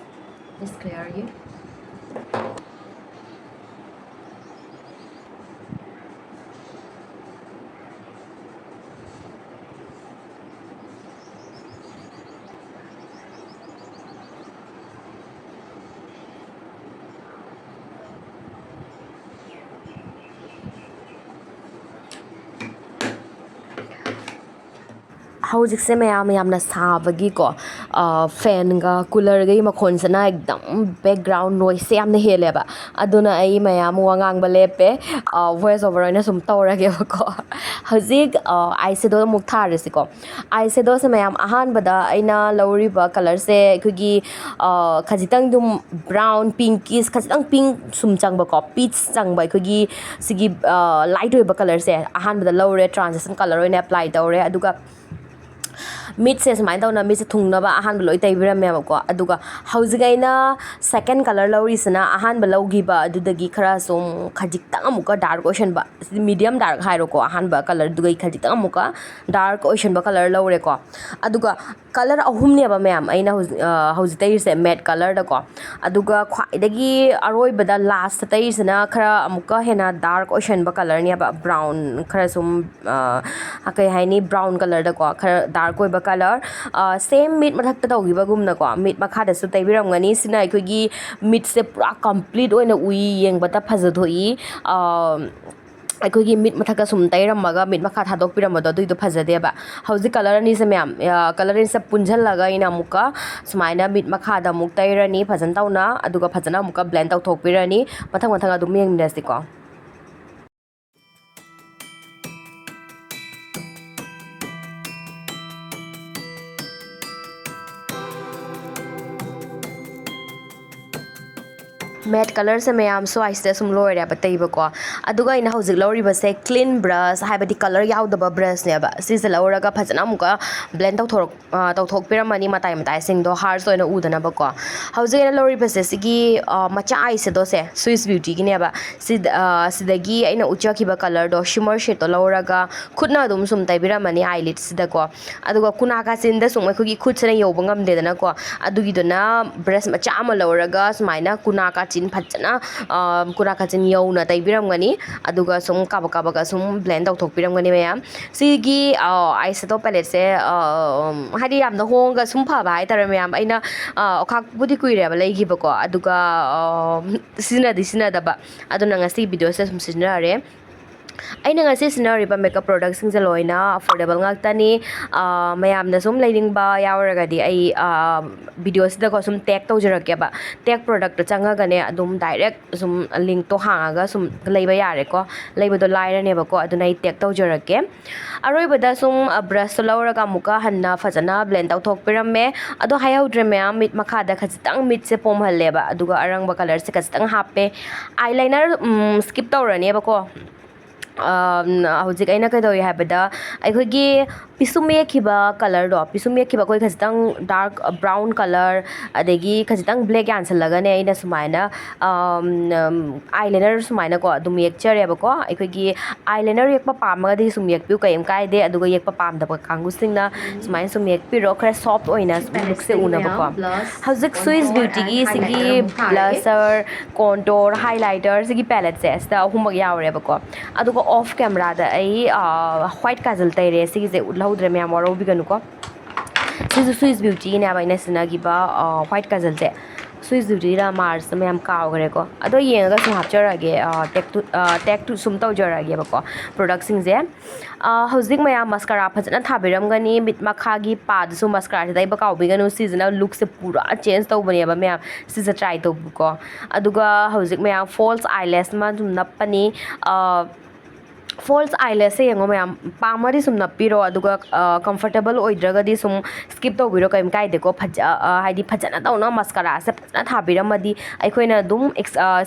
Miss Claireꯒꯤ꯫ ꯍꯧꯖꯤꯛꯁꯦ ꯃꯌꯥꯝ ꯌꯥꯝꯅ ꯁꯥꯕꯒꯤꯀꯣ, ꯐꯦꯟꯒ ꯀꯨꯂꯔꯒꯤ ꯃꯈꯣꯟꯁꯤꯅ ꯑꯦꯛꯗꯝ background noiseꯁꯦ ꯌꯥꯝꯅ ꯍꯦꯜꯂꯦꯕ꯫ ꯑꯗꯨꯅ ꯑꯩ ꯃꯌꯥꯝ ꯋꯥ ꯉꯥꯡꯕ ꯂꯦꯞꯄꯦ, voice over ꯑꯣꯏꯅ ꯁꯨꯝ ꯇꯧꯔꯒꯦꯕꯀꯣ꯫ ꯍꯧꯖꯤꯛ eyeshadow ꯑꯃꯨꯛ ꯊꯥꯔꯁꯤꯀꯣ꯫ Eyeshadowꯁꯦ ꯃꯌꯥꯝ ꯑꯍꯥꯟꯕꯗ ꯑꯩꯅ ꯂꯧꯔꯤꯕ colourꯁꯦ ꯑꯩꯈꯣꯏꯒꯤ ꯈꯖꯤꯛꯇꯪ ꯑꯗꯨꯝ brown, pinkish, ꯈꯖꯤꯛꯇꯪ pink ꯁꯨꯝ ꯆꯪꯕꯀꯣ, peach ꯆꯪꯕ ꯑꯩꯈꯣꯏꯒꯤ ꯁꯤꯒꯤ light ꯑꯣꯏꯕ colourꯁꯦ ꯑꯍꯥꯟꯕꯗ ꯂꯧꯔꯦ, transition colour ꯑꯣꯏꯅ apply ꯇꯧꯔꯦ꯫ ꯑꯗꯨꯒ ꯃꯤꯠꯁꯦ ꯁꯨꯃꯥꯏꯅ ꯇꯧꯅ ꯃꯤꯠꯁꯦ ꯊꯨꯡꯅꯕ ꯑꯍꯥꯟꯕ ꯂꯣꯏ ꯇꯩꯕꯤꯔꯝꯃꯦꯕꯀꯣ꯫ ꯑꯗꯨꯒ ꯍꯧꯖꯤꯛ ꯑꯩꯅ second colour ꯂꯧꯔꯤꯁꯤꯅ ꯑꯍꯥꯟꯕ ꯂꯧꯈꯤꯕ ꯑꯗꯨꯗꯒꯤ ꯈꯔ ꯁꯨꯝ ꯈꯖꯤꯛꯇꯪ ꯑꯃꯨꯛꯀ dark ꯑꯣꯏꯁꯟꯕ, medium dark ꯍꯥꯏꯔꯣꯀꯣ, ꯑꯍꯥꯟꯕ colourꯗꯨꯒꯤ ꯈꯖꯤꯛꯇꯪ ꯑꯃꯨꯛꯀ dark ꯑꯣꯏꯁꯟꯕ colour ꯂꯧꯔꯦꯀꯣ꯫ ꯑꯗꯨꯒ colour ꯑꯍꯨꯝꯅꯦꯕ ꯃꯌꯥꯝ ꯑꯩꯅ ꯍꯧꯖꯤꯛ, ꯍꯧꯖꯤꯛ ꯇꯩꯔꯤꯁꯦ, matte colourꯗꯀꯣ꯫ ꯑꯗꯨꯒ ꯈ꯭ꯋꯥꯏꯗꯒꯤ ꯑꯔꯣꯏꯕꯗ lastꯇ ꯇꯩꯔꯤꯁꯤꯅ ꯈꯔ ꯑꯃꯨꯛꯀ ꯍꯦꯟꯅ dark ꯑꯣꯏꯁꯟꯕ colourꯅꯦꯕ, brown, ꯈꯔ ꯁꯨꯝ ꯀꯩ ꯍꯥꯏꯅꯤ, brown colourꯗꯀꯣ, ꯈꯔ dark ꯑꯣꯏꯕ colour꯫ Same ꯃꯤꯠ ꯃꯊꯛꯇ ꯇꯧꯈꯤꯕꯒꯨꯝꯅꯀꯣ, ꯃꯤꯠ ꯃꯈꯥꯗꯁꯨ ꯇꯩꯕꯤꯔꯝꯒꯅꯤ꯫ ꯁꯤꯅ ꯑꯩꯈꯣꯏꯒꯤ ꯃꯤꯠꯁꯦ ꯄꯨꯔꯥ complete ꯑꯣꯏꯅ ꯎꯏ, ꯌꯦꯡꯕꯗ ꯐꯖꯊꯣꯛꯏ꯫ ꯑꯩꯈꯣꯏꯒꯤ ꯃꯤꯠ ꯃꯊꯛꯇ ꯁꯨꯝ ꯇꯩꯔꯝꯃꯒ ꯃꯤꯠ ꯃꯈꯥ ꯊꯥꯗꯣꯛꯄꯤꯔꯝꯕꯗꯣ, ꯑꯗꯨꯏꯗꯣ ꯐꯖꯗꯦꯕ꯫ ꯍꯧꯖꯤꯛ colour ꯑꯅꯤꯁꯦ ꯃꯌꯥꯝ, colour ꯑꯅꯤꯁꯦ ꯄꯨꯟꯁꯤꯜꯂꯒ ꯑꯩꯅ ꯑꯃꯨꯛꯀ ꯁꯨꯃꯥꯏꯅ ꯃꯤꯠ ꯃꯈꯥꯗ ꯑꯃꯨꯛ ꯇꯩꯔꯅꯤ ꯐꯖꯅ ꯇꯧꯅ, ꯑꯗꯨꯒ ꯐꯖꯅ ꯑꯃꯨꯛꯀ blend ꯇꯧꯊꯣꯛꯄꯤꯔꯅꯤ꯫ ꯃꯊꯪ ꯃꯊꯪ ꯑꯗꯨꯝ ꯌꯦꯡꯃꯤꯟꯅꯁꯤꯀꯣ꯫ Matte colourꯁꯦ ꯃꯌꯥꯝ ꯁ꯭ꯋꯥꯏꯁꯤꯗ ꯁꯨꯝ ꯂꯣꯏꯔꯦꯕ ꯇꯩꯕꯀꯣ꯫ ꯑꯗꯨꯒ ꯑꯩꯅ ꯍꯧꯖꯤꯛ ꯂꯧꯔꯤꯕꯁꯦ clean brush, ꯍꯥꯏꯕꯗꯤ colour ꯌꯥꯎꯗꯕ brushꯅꯦꯕ꯫ ꯁꯤꯁꯦ ꯂꯧꯔꯒ ꯐꯖꯅ ꯑꯃꯨꯛꯀ blend ꯇꯧꯊꯣꯔꯛ ꯇꯧꯊꯣꯛꯄꯤꯔꯝꯃꯅꯤ, ꯃꯇꯥꯏ ꯃꯇꯥꯏꯁꯤꯡꯗꯣ harsh ꯑꯣꯏꯅ ꯎꯗꯅꯕꯀꯣ꯫ ꯍꯧꯖꯤꯛ ꯑꯩꯅ ꯂꯧꯔꯤꯕꯁꯦ ꯁꯤꯒꯤ ꯃꯆꯥ eyeshadowꯁꯦ Swiss Beautyꯒꯤꯅꯦꯕ꯫ ꯁꯤꯗ ꯁꯤꯗꯒꯤ ꯑꯩꯅ ꯎꯠꯆꯈꯤꯕ colourꯗꯣ, shimmer shadeꯗꯣ ꯂꯧꯔꯒ ꯈꯨꯠꯅ ꯑꯗꯨꯝ ꯁꯨꯝ ꯇꯩꯕꯤꯔꯝꯃꯅꯤ eyelidꯁꯤꯗꯀꯣ꯫ ꯑꯗꯨꯒ ꯀꯨꯅꯥ ꯀꯥꯆꯤꯟꯗ ꯁꯨꯝ ꯑꯩꯈꯣꯏꯒꯤ ꯈꯨꯠꯁꯤꯅ ꯌꯧꯕ ꯉꯝꯗꯦꯗꯅꯀꯣ꯫ ꯑꯗꯨꯒꯤꯗꯨꯅ brush ꯃꯆꯥ ꯑꯃ ꯂꯧꯔꯒ ꯁꯨꯃꯥꯏꯅ ꯀꯨꯅꯥ ꯀꯥꯆꯤꯟ ꯐꯖꯅ, ꯀꯨꯅꯥ ꯀꯥꯆꯤꯟ ꯌꯧꯅ ꯇꯩꯕꯤꯔꯝꯒꯅꯤ꯫ ꯑꯗꯨꯒ ꯁꯨꯝ ꯀꯥꯕꯛ ꯀꯥꯕꯛꯀ ꯁꯨꯝ blend ꯇꯧꯊꯣꯛꯄꯤꯔꯝꯒꯅꯤ ꯃꯌꯥꯝ꯫ ꯁꯤꯒꯤ eyeshadow palettesꯦ ꯍꯥꯏꯗꯤ ꯌꯥꯝꯅ ꯍꯣꯡꯉꯒ ꯁꯨꯝ ꯐꯕ ꯍꯥꯏꯇꯥꯔꯦ ꯃꯌꯥꯝ꯫ ꯑꯩꯅ ꯑꯣꯈꯥꯛꯄꯨꯗꯤ ꯀꯨꯏꯔꯦꯕ ꯂꯩꯈꯤꯕꯀꯣ, ꯑꯗꯨꯒ ꯁꯤꯖꯤꯟꯅꯗꯤ ꯁꯤꯖꯤꯟꯅꯗꯕ꯫ ꯑꯗꯨꯅ ꯉꯁꯤ videoꯁꯤꯗ ꯁꯨꯝ ꯁꯤꯖꯤꯟꯅꯔꯦ꯫ ꯑꯩꯅ ꯉꯁꯤ ꯁꯤꯖꯤꯟꯅꯔꯤꯕ makeup productꯁꯤꯡꯁꯦ ꯂꯣꯏꯅ affordable ꯉꯥꯛꯇꯅꯤ꯫ ꯃꯌꯥꯝꯅ ꯁꯨꯝ ꯂꯩꯅꯤꯡꯕ ꯌꯥꯎꯔꯒꯗꯤ ꯑꯩ videoꯁꯤꯗꯀꯣ ꯁꯨꯝ tag ꯇꯧꯖꯔꯛꯀꯦꯕ꯫ Tag productꯇ ꯆꯪꯉꯒꯅꯦ ꯑꯗꯨꯝ direct ꯁꯨꯝ linkꯇꯣ ꯍꯥꯡꯉꯒ ꯁꯨꯝ ꯂꯩꯕ ꯌꯥꯔꯦꯀꯣ꯫ ꯂꯩꯕꯗꯣ ꯂꯥꯏꯔꯅꯦꯕꯀꯣ꯫ ꯑꯗꯨꯅ ꯑꯩ tag ꯇꯧꯖꯔꯛꯀꯦ꯫ ꯑꯔꯣꯏꯕꯗ ꯁꯨꯝ brushꯇꯣ ꯂꯧꯔꯒ ꯑꯃꯨꯛꯀ ꯍꯟꯅ ꯐꯖꯅ blend ꯇꯧꯊꯣꯛꯄꯤꯔꯝꯃꯦ꯫ ꯑꯗꯣ ꯍꯥꯏꯍꯧꯗ꯭ꯔꯦ ꯃꯌꯥꯝ, ꯃꯤꯠ ꯃꯈꯥꯗ ꯈꯖꯤꯛꯇꯪ ꯃꯤꯠꯁꯦ ꯄꯣꯝꯍꯜꯂꯦꯕ, ꯑꯗꯨꯒ ꯑꯔꯪꯕ colourꯁꯦ ꯈꯖꯤꯛꯇꯪ ꯍꯥꯞꯄꯦ꯫ Eyeliner skip ꯇꯧꯔꯅꯦꯕꯀꯣ꯫ ꯍꯧꯖꯤꯛ ꯑꯩꯅ ꯀꯩꯗꯧꯏ ꯍꯥꯏꯕꯗ, ꯑꯩꯈꯣꯏꯒꯤ ꯄꯤꯁꯨꯝ ꯌꯦꯛꯈꯤꯕ colourꯗꯣ, ꯄꯤꯁꯨꯝ ꯌꯦꯛꯈꯤꯕ ꯑꯩꯈꯣꯏ ꯈꯖꯤꯛꯇꯪ dark brown colour, ꯑꯗꯒꯤ ꯈꯖꯤꯛꯇꯪ black ꯌꯥꯟꯁꯜꯂꯒꯅꯦ ꯑꯩꯅ ꯁꯨꯃꯥꯏꯅ eyeliner ꯁꯨꯃꯥꯏꯅꯀꯣ ꯑꯗꯨꯝ ꯌꯦꯛꯆꯔꯦꯕꯀꯣ꯫ ꯑꯩꯈꯣꯏꯒꯤ eyeliner ꯌꯦꯛꯄ ꯄꯥꯝꯃꯒꯗꯤ ꯁꯨꯝ ꯌꯦꯛꯄꯤꯌꯨ, ꯀꯩꯝ ꯀꯥꯏꯗꯦ꯫ ꯑꯗꯨꯒ ꯌꯦꯛꯄ ꯄꯥꯝꯗꯕ ꯀꯥꯡꯕꯨꯁꯤꯡꯅ ꯁꯨꯃꯥꯏꯅ ꯁꯨꯝ ꯌꯦꯛꯄꯤꯔꯣ, ꯈꯔ soft ꯑꯣꯏꯅ ꯁꯤ lookꯁꯦ ꯎꯅꯕꯀꯣ꯫ꯍꯧꯖꯤꯛ Swiss Beautyꯒꯤ ꯁꯤꯒꯤ blusher, contour, highlighter ꯁꯤꯒꯤ paletteꯁꯦ ꯁꯤꯗ ꯑꯍꯨꯝꯃꯛ ꯌꯥꯎꯔꯦꯕꯀꯣ꯫ ꯑꯗꯨꯒ off cameraꯗ ꯑꯩ white ꯀꯥꯖꯜ ꯇꯩꯔꯦ꯫ ꯁꯤꯒꯤꯁꯦ ꯎꯠꯍꯧꯗ꯭ꯔꯦ ꯃꯌꯥꯝ, ꯋꯥꯔꯧꯕꯤꯒꯅꯨꯀꯣ꯫ ꯁꯤꯁꯨ Swiss Beautyꯒꯤꯅꯦꯕ ꯑꯩꯅ ꯁꯤꯖꯤꯟꯅꯈꯤꯕ white ꯀꯥꯖꯜꯁꯦ꯫ Swiss Beautyꯔ Marsꯔ ꯃꯌꯥꯝ ꯀꯥꯎꯈ꯭ꯔꯦꯀꯣ꯫ ꯑꯗꯣ ꯌꯦꯡꯉꯒ ꯁꯨꯝ ꯍꯥꯞꯆꯔꯛꯑꯒꯦ, tag to ꯁꯨꯝ ꯇꯧꯖꯔꯛꯑꯒꯦꯕꯀꯣ productꯁꯤꯡꯁꯦ꯫ ꯍꯧꯖꯤꯛ ꯃꯌꯥꯝ mascara ꯐꯖꯅ ꯊꯥꯕꯤꯔꯝꯒꯅꯤ꯫ ꯃꯤꯠ ꯃꯈꯥꯒꯤ ꯄꯥꯗꯨꯁꯨ mascaraꯁꯦ ꯇꯩꯕ ꯀꯥꯎꯕꯤꯒꯅꯨ꯫ ꯁꯤꯁꯤꯅ lookꯁꯦ ꯄꯨꯔꯥ change ꯇꯧꯕꯅꯦꯕ ꯃꯌꯥꯝ꯫ ꯁꯤꯁꯦ try ꯇꯧꯕꯀꯣ꯫ ꯑꯗꯨꯒ ꯍꯧꯖꯤꯛ ꯃꯌꯥꯝ false eyelash ꯑꯃ ꯑꯗꯨꯝ ꯅꯞꯄꯅꯤ꯫ ꯐꯣꯜꯁ ꯑꯥꯏꯂꯦꯁꯁꯦ ꯌꯦꯡꯉꯣ ꯃꯌꯥꯝ, ꯄꯥꯝꯃꯗꯤ ꯁꯨꯝ ꯅꯞꯄꯤꯔꯣ, ꯑꯗꯨꯒ ꯀꯝꯐꯣꯔꯇꯦꯕꯜ ꯑꯣꯏꯗ꯭ꯔꯒꯗꯤ ꯁꯨꯝ ꯁ꯭ꯀꯤꯞ ꯇꯧꯕꯤꯔꯣ, ꯀꯩꯝ ꯀꯥꯏꯗꯦꯀꯣ꯫ ꯐꯖ-, ꯑ, ꯍꯥꯏꯗꯤ ꯐꯖꯅ ꯇꯧꯅ ꯃꯁꯀꯔꯥꯁꯦ ꯐꯖꯅ ꯊꯥꯕꯤꯔꯝꯃꯗꯤ ꯑꯩꯈꯣꯏꯅ ꯑꯗꯨꯝ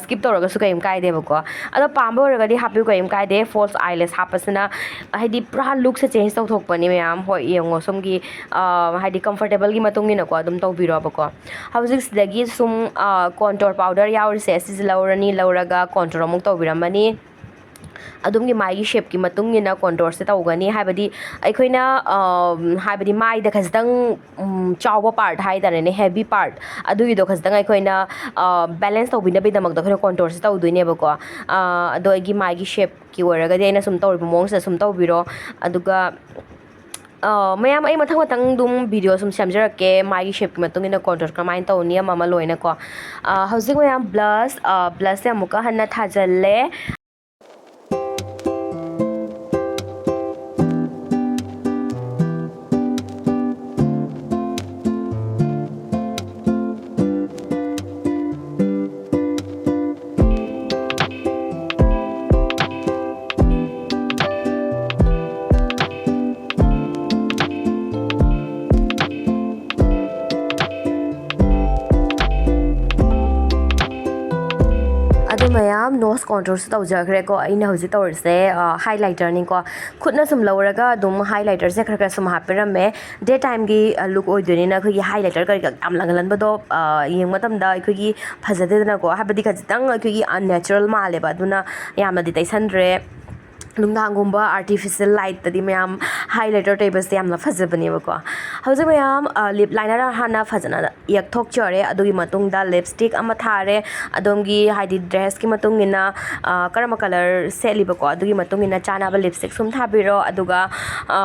ꯁ꯭ꯀꯤꯞ ꯇꯧꯔꯒꯁꯨ ꯀꯩꯝ ꯀꯥꯏꯗꯦꯕꯀꯣ꯫ ꯑꯗꯣ ꯄꯥꯝꯕ ꯑꯣꯏꯔꯒꯗꯤ ꯍꯥꯞꯄꯤꯌꯨ, ꯀꯩꯝ ꯀꯥꯏꯗꯦ꯫ ꯐꯣꯜꯁ ꯑꯥꯏꯂꯦꯁ ꯍꯥꯞꯄꯁꯤꯅ ꯍꯥꯏꯗꯤ ꯄꯨꯔꯥ ꯂꯨꯛꯁꯦ ꯆꯦꯟꯖ ꯇꯧꯊꯣꯛꯄꯅꯤ ꯃꯌꯥꯝ꯫ ꯍꯣꯏ, ꯌꯦꯡꯉꯣ ꯁꯣꯝꯒꯤ, ꯑ, ꯍꯥꯏꯗꯤ ꯀꯝꯐꯣꯔꯇꯦꯕꯜꯒꯤ ꯃꯇꯨꯡ ꯏꯟꯅꯀꯣ ꯑꯗꯨꯝ ꯇꯧꯕꯤꯔꯣꯕꯀꯣ꯫ ꯍꯧꯖꯤꯛꯁꯤꯗꯒꯤ ꯁꯨꯝ, ꯑ, ꯀꯣꯟꯇꯣꯔ ꯄꯥꯎꯗꯔ ꯌꯥꯎꯔꯤꯁꯦ, ꯁꯤꯁꯦ ꯂꯧꯔꯅꯤ, ꯂꯧꯔꯒ ꯀꯣꯟꯇꯣꯔ ꯑꯃꯨꯛ ꯇꯧꯕꯤꯔꯝꯃꯅꯤ꯫ ꯑꯗꯣꯝꯒꯤ ꯃꯥꯏꯒꯤ ꯁꯦꯞꯀꯤ ꯃꯇꯨꯡ ꯏꯟꯅ ꯀꯣꯟꯇꯣꯔꯁꯦ ꯇꯧꯒꯅꯤ꯫ ꯍꯥꯏꯕꯗꯤ ꯑꯩꯈꯣꯏꯅ, ꯑ, ꯍꯥꯏꯕꯗꯤ ꯃꯥꯏꯗ ꯈꯖꯤꯛꯇꯪ, ꯎꯝ, ꯆꯥꯎꯕ ꯄꯥꯔꯠ ꯍꯥꯏꯇꯥꯔꯦꯅꯦ, ꯍꯦꯚꯤ ꯄꯥꯔꯠ, ꯑꯗꯨꯒꯤꯗꯣ ꯈꯖꯤꯛꯇꯪ ꯑꯩꯈꯣꯏꯅ, ꯑ, ꯕꯦꯂꯦꯟꯁ ꯇꯧꯕꯤꯅꯕꯒꯤꯗꯃꯛꯇ ꯑꯩꯈꯣꯏꯅ ꯀꯣꯟꯇꯣꯔꯁꯦ ꯇꯧꯗꯣꯏꯅꯦꯕꯀꯣ꯫ ꯑ, ꯑꯗꯣ ꯑꯩꯒꯤ ꯃꯥꯏꯒꯤ ꯁꯦꯞꯀꯤ ꯑꯣꯏꯔꯒꯗꯤ ꯑꯩꯅ ꯁꯨꯝ ꯇꯧꯔꯤꯕ ꯃꯑꯣꯡꯁꯤꯗ ꯁꯨꯝ ꯇꯧꯕꯤꯔꯣ꯫ ꯑꯗꯨꯒ, ꯑ, ꯃꯌꯥꯝ, ꯑꯩ ꯃꯊꯪ ꯃꯊꯪ ꯑꯗꯨꯝ ꯚꯤꯗꯤꯑꯣ ꯁꯨꯝ ꯁꯦꯝꯖꯔꯛꯀꯦ, ꯃꯥꯏꯒꯤ ꯁꯦꯞꯀꯤ ꯃꯇꯨꯡ ꯏꯟꯅ ꯀꯣꯟꯇꯣꯔ ꯀꯃꯥꯏꯅ ꯇꯧꯅꯤ ꯑꯃ ꯑꯃ ꯂꯣꯏꯅꯀꯣ꯫ ꯑ, ꯍꯧꯖꯤꯛ ꯃꯌꯥꯝ ꯕ꯭ꯂꯁ, ꯑ, ꯕ꯭ꯂꯁꯁꯦ ꯑꯃꯨꯛꯀ ꯍꯟꯅ ꯊꯥꯖꯤꯜꯂꯦ꯫ ꯑꯗꯨ ꯃꯌꯥꯝ, ꯅꯣꯁ ꯀꯣꯟꯇꯨꯔꯁꯨ ꯇꯧꯖꯈ꯭ꯔꯦꯀꯣ꯫ ꯑꯩꯅ ꯍꯧꯖꯤꯛ ꯇꯧꯔꯤꯁꯦ, ꯑ, ꯍꯥꯏꯂꯥꯏꯇꯔꯅꯤꯀꯣ꯫ ꯈꯨꯠꯅ ꯁꯨꯝ ꯂꯧꯔꯒ ꯑꯗꯨꯝ ꯍꯥꯏꯂꯥꯏꯇꯔꯁꯦ ꯈꯔ ꯈꯔ ꯁꯨꯝ ꯍꯥꯞꯄꯤꯔꯝꯃꯦ꯫ ꯗꯦ ꯇꯥꯏꯝꯒꯤ, ꯑ, ꯂꯨꯛ ꯑꯣꯏꯗꯣꯏꯅꯤꯅ ꯑꯩꯈꯣꯏꯒꯤ ꯍꯥꯏꯂꯥꯏꯇꯔ ꯀꯔꯤ ꯀꯔꯥ ꯌꯥꯝ ꯂꯥꯡꯍꯜꯍꯟꯕꯗꯣ, ꯑ, ꯌꯦꯡꯕ ꯃꯇꯝꯗ ꯑꯩꯈꯣꯏꯒꯤ ꯐꯖꯗꯦꯗꯅꯀꯣ꯫ ꯍꯥꯏꯕꯗꯤ ꯈꯖꯤꯛꯇꯪ ꯑꯩꯈꯣꯏꯒꯤ ꯑꯟꯅꯦꯆꯔꯦꯜ ꯃꯥꯜꯂꯦꯕ꯫ ꯑꯗꯨꯅ ꯌꯥꯝꯅꯗꯤ ꯇꯩꯁꯟꯗ꯭ꯔꯦ꯫ ꯅꯨꯡꯗꯥꯡꯒꯨꯝꯕ ꯑꯥꯔꯇꯤꯐꯤꯁꯦꯜ ꯂꯥꯏꯠꯇꯗꯤ ꯃꯌꯥꯝ ꯍꯥꯏꯂꯥꯏꯇꯔ ꯇꯩꯕꯁꯦ ꯌꯥꯝꯅ ꯐꯖꯕꯅꯦꯕꯀꯣ꯫ ꯍꯧꯖꯤꯛ ꯃꯌꯥꯝ, ꯑ, ꯂꯤꯞ ꯂꯥꯏꯅꯔ ꯍꯥꯟꯅ ꯐꯖꯅ ꯌꯦꯛꯊꯣꯛꯆꯔꯦ꯫ ꯑꯗꯨꯒꯤ ꯃꯇꯨꯡꯗ ꯂꯤꯞꯁꯇꯤꯛ ꯑꯃ ꯊꯥꯔꯦ꯫ ꯑꯗꯣꯝꯒꯤ ꯍꯥꯏꯗꯤ ꯗ꯭ꯔꯦꯁꯀꯤ ꯃꯇꯨꯡ ꯏꯟꯅ, ꯑ, ꯀꯔꯝꯕ ꯀꯂꯔ ꯁꯦꯠꯂꯤꯕꯀꯣ, ꯑꯗꯨꯒꯤ ꯃꯇꯨꯡ ꯏꯟꯅ ꯆꯥꯅꯕ ꯂꯤꯞꯁꯇꯤꯛ ꯁꯨꯝ ꯊꯥꯕꯤꯔꯣ꯫ ꯑꯗꯨꯒ, ꯑ,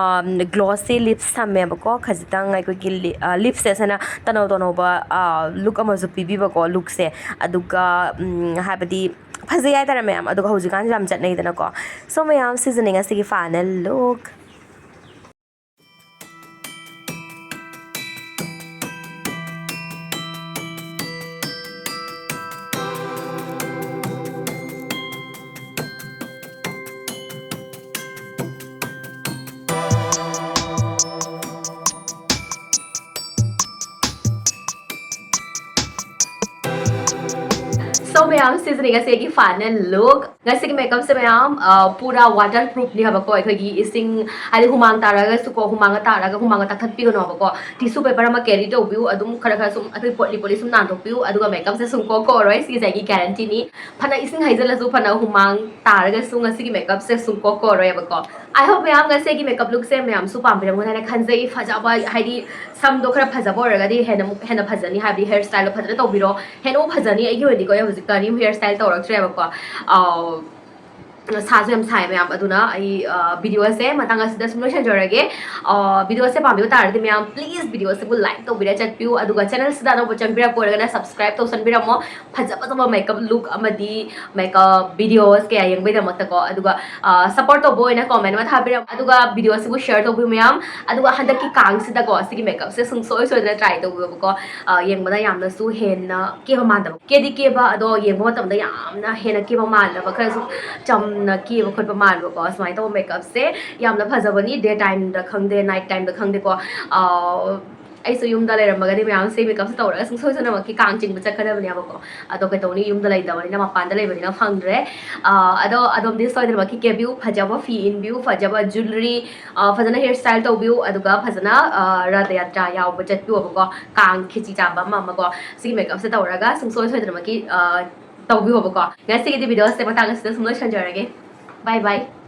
ꯒ꯭ꯂꯣꯁꯤ ꯂꯤꯞꯁ ꯊꯝꯃꯦꯕꯀꯣ꯫ ꯈꯖꯤꯛꯇꯪ ꯑꯩꯈꯣꯏꯒꯤ ꯂꯤ-, ꯑ, ꯂꯤꯞꯁꯦ ꯁꯤꯅ ꯇꯅꯧ ꯇꯅꯧꯕ, ꯑ, ꯂꯨꯛ ꯑꯃꯁꯨ ꯄꯤꯕꯤꯕꯀꯣ, ꯂꯨꯛꯁꯦ꯫ ꯑꯗꯨꯒ, ꯎꯝ, ꯍꯥꯏꯕꯗꯤ ꯐꯖꯩ ꯍꯥꯏꯇꯥꯔꯦ ꯃꯌꯥꯝ꯫ ꯑꯗꯨꯒ ꯍꯧꯖꯤꯛꯀꯥꯟꯁꯦ ꯌꯥꯝ ꯆꯠꯅꯩꯗꯅꯀꯣ꯫ So ꯃꯌꯥꯝ, ꯁꯤꯁꯤꯅꯦ ꯉꯁꯤꯒꯤ ꯐꯥꯏꯅꯦꯜ ꯂꯨꯛ꯫ So ꯃꯌꯥꯝ, ꯁꯤꯁꯤꯅꯤ ꯉꯁꯤꯒꯤ final look꯫ ꯉꯁꯤꯒꯤ makeupꯁꯦ ꯃꯌꯥꯝ, ꯑ, ꯄꯨꯔꯥ waterproofꯅꯤ ꯍꯥꯏꯕꯀꯣ꯫ ꯑꯩꯈꯣꯏꯒꯤ ꯏꯁꯤꯡ, ꯍꯥꯏꯗꯤ ꯍꯨꯃꯥꯡ ꯇꯥꯔꯒꯁꯨꯀꯣ, ꯍꯨꯃꯥꯡꯒ ꯇꯥꯔꯒ ꯍꯨꯃꯥꯡꯒ ꯇꯥꯊꯠꯄꯤꯒꯅꯣ ꯍꯥꯏꯕꯀꯣ꯫ Tissue paper ꯑꯃ carry ꯇꯧꯕꯤꯌꯨ, ꯑꯗꯨꯝ ꯈꯔ ꯈꯔ ꯁꯨꯝ ꯑꯩꯈꯣꯏ ꯄꯣꯠꯂꯤ ꯄꯣꯠꯂꯤ ꯁꯨꯝ ꯅꯥꯟꯊꯣꯛꯄꯤꯌꯨ, ꯑꯗꯨꯒ makeupꯁꯦ ꯁꯨꯡꯀꯣꯛ ꯀꯣꯛꯑꯔꯣꯏ꯫ ꯁꯤꯁꯦ ꯑꯩꯒꯤ guaranteeꯅꯤ꯫ ꯐꯅ ꯏꯁꯤꯡ ꯍꯩꯖꯤꯜꯂꯁꯨ, ꯐꯅ ꯍꯨꯃꯥꯡ ꯇꯥꯔꯒꯁꯨ ꯉꯁꯤꯒꯤ makeupꯁꯦ ꯁꯨꯡꯀꯣꯛ ꯀꯣꯛꯑꯔꯣꯏꯕꯀꯣ꯫ I hope ꯃꯌꯥꯝ ꯉꯁꯤꯒꯤ makeup lookꯁꯦ ꯃꯌꯥꯝꯁꯨ ꯄꯥꯝꯕꯤꯔꯝꯒꯅꯤ ꯍꯥꯏꯅ ꯈꯟꯖꯩ꯫ ꯐꯖꯕ, ꯍꯥꯏꯗꯤ ꯁꯝꯗꯣ ꯈꯔ ꯐꯖꯕ ꯑꯣꯏꯔꯒꯗꯤ ꯍꯦꯟꯅ ꯑꯃꯨꯛ ꯍꯦꯟꯅ ꯐꯖꯅꯤ, ꯍꯥꯏꯕꯗꯤ hair styleꯗꯣ ꯐꯖꯅ ꯇꯧꯕꯤꯔꯣ꯫ ꯍꯦꯟꯅ ꯑꯃꯨꯛ ꯐꯖꯅꯤ꯫ ꯑꯩꯒꯤ ꯑꯣꯏꯅꯗꯤꯀꯣ, ꯑꯩ ꯍꯧꯖꯤꯛ curly hair style ꯇꯧꯔꯛꯇ꯭ꯔꯦꯕꯀꯣ꯫ ꯑꯥ, ꯁꯥꯁꯨ ꯌꯥꯝ ꯁꯥꯏ ꯃꯌꯥꯝ, ꯑꯗꯨꯅ ꯑꯩ, ꯑ, videoꯁꯦ ꯃꯇꯥꯡ ꯑꯁꯤꯗ ꯁꯨꯝ ꯂꯣꯏꯁꯤꯟꯖꯔꯒꯦ꯫ ꯑ, videoꯁꯦ ꯄꯥꯝꯕꯤꯕ ꯇꯥꯔꯗꯤ ꯃꯌꯥꯝ, please videoꯁꯤꯕꯨ like ꯇꯧꯕꯤꯔ ꯆꯠꯄꯤꯌꯨ, ꯑꯗꯨꯒ channelꯁꯤꯗ ꯑꯅꯧꯕ ꯆꯪꯕꯤꯔꯛꯄ ꯑꯣꯏꯔꯒꯅ subscribe ꯇꯧꯁꯟꯕꯤꯔꯝꯃꯣ꯫ ꯐꯖ ꯐꯖꯕ makeup look ꯑꯃꯗꯤ makeup videos ꯀꯌꯥ ꯌꯦꯡꯕꯩꯗꯃꯛꯇꯀꯣ꯫ ꯑꯗꯨꯒ, ꯑ, support ꯇꯧꯕ ꯑꯣꯏꯅ comment ꯑꯃ ꯊꯥꯕꯤꯔꯝꯃꯣ, ꯑꯗꯨꯒ videoꯁꯤꯕꯨ share ꯇꯧꯕꯤꯌꯨ ꯃꯌꯥꯝ꯫ ꯑꯗꯨꯒ ꯍꯟꯗꯛꯀꯤ ꯀꯥꯡꯁꯤꯗꯀꯣ, ꯁꯤꯒꯤ makeupꯁꯦ ꯁꯨꯡꯁꯣꯏ ꯁꯣꯏꯗꯅ try ꯇꯧꯕꯤꯌꯨꯕꯀꯣ꯫ ꯑ, ꯌꯦꯡꯕꯗ ꯌꯥꯝꯅꯁꯨ ꯍꯦꯟꯅ ꯀꯦꯕ ꯃꯥꯟꯗꯕ, ꯀꯦꯗꯤ ꯀꯦꯕ, ꯑꯗꯣ ꯌꯦꯡꯕ ꯃꯇꯝꯗ ꯌꯥꯝꯅ ꯍꯦꯟꯅ ꯀꯦꯕ ꯃꯥꯟꯗꯕ, ꯈꯔꯁꯨ ꯆꯝꯅ ꯀꯦꯕ ꯈꯣꯠꯄ ꯃꯥꯟꯕꯀꯣ꯫ ꯁꯨꯃꯥꯏꯅ ꯇꯧꯕ makeupꯁꯦ ꯌꯥꯝꯅ ꯐꯖꯕꯅꯤ, day timeꯗ ꯈꯪꯗꯦ, night timeꯗ ꯈꯪꯗꯦꯀꯣ꯫ ꯑ, ꯑꯩꯁꯨ ꯌꯨꯝꯗ ꯂꯩꯔꯝꯃꯒꯗꯤ ꯃꯌꯥꯝꯁꯦ makeupꯁꯦ ꯇꯧꯔꯒ ꯁꯨꯡꯁꯣꯏ ꯁꯣꯏꯗꯅꯃꯛꯀꯤ ꯀꯥꯡ ꯆꯤꯡꯕ ꯆꯠꯀꯗꯕꯅꯦꯕꯀꯣ꯫ ꯑꯗꯣ ꯀꯩꯗꯧꯅꯤ, ꯌꯨꯝꯗ ꯂꯩꯇꯕꯅꯤꯅ, ꯃꯄꯥꯟꯗ ꯂꯩꯕꯅꯤꯅ ꯐꯪꯗ꯭ꯔꯦ꯫ ꯑ, ꯑꯗꯣ ꯑꯗꯣꯝꯗꯤ ꯁꯣꯏꯗꯅꯃꯛꯀꯤ ꯀꯦꯕꯤꯌꯨ, ꯐꯖꯕ ꯐꯤ ꯏꯟꯕꯤꯌꯨ, ꯐꯖꯕ jewellery, ꯑ, ꯐꯖꯅ hair style ꯇꯧꯕꯤꯌꯨ, ꯑꯗꯨꯒ ꯐꯖꯅ, ꯑ, ꯔꯊ ꯌꯥꯇ꯭ꯔꯥ ꯌꯥꯎꯕ ꯆꯠꯄꯤꯌꯣꯕꯀꯣ꯫ ꯀꯥꯡ ꯈꯦꯆꯤ ꯆꯥꯕ ꯑꯃ ꯑꯃꯀꯣ꯫ ꯁꯤꯒꯤ makeupꯁꯦ ꯇꯧꯔꯒ ꯁꯨꯡꯁꯣꯏ ꯁꯣꯏꯗꯅꯃꯛꯀꯤ, ꯑ, ꯇꯧꯕꯤꯌꯣꯕꯀꯣ꯫ ꯉꯁꯤꯒꯤꯗꯤ videoꯁꯦ ꯃꯇꯥꯡ ꯑꯁꯤꯗ ꯁꯨꯝ ꯂꯣꯏꯁꯤꯟꯖꯔꯒꯦ꯫ Bye bye꯫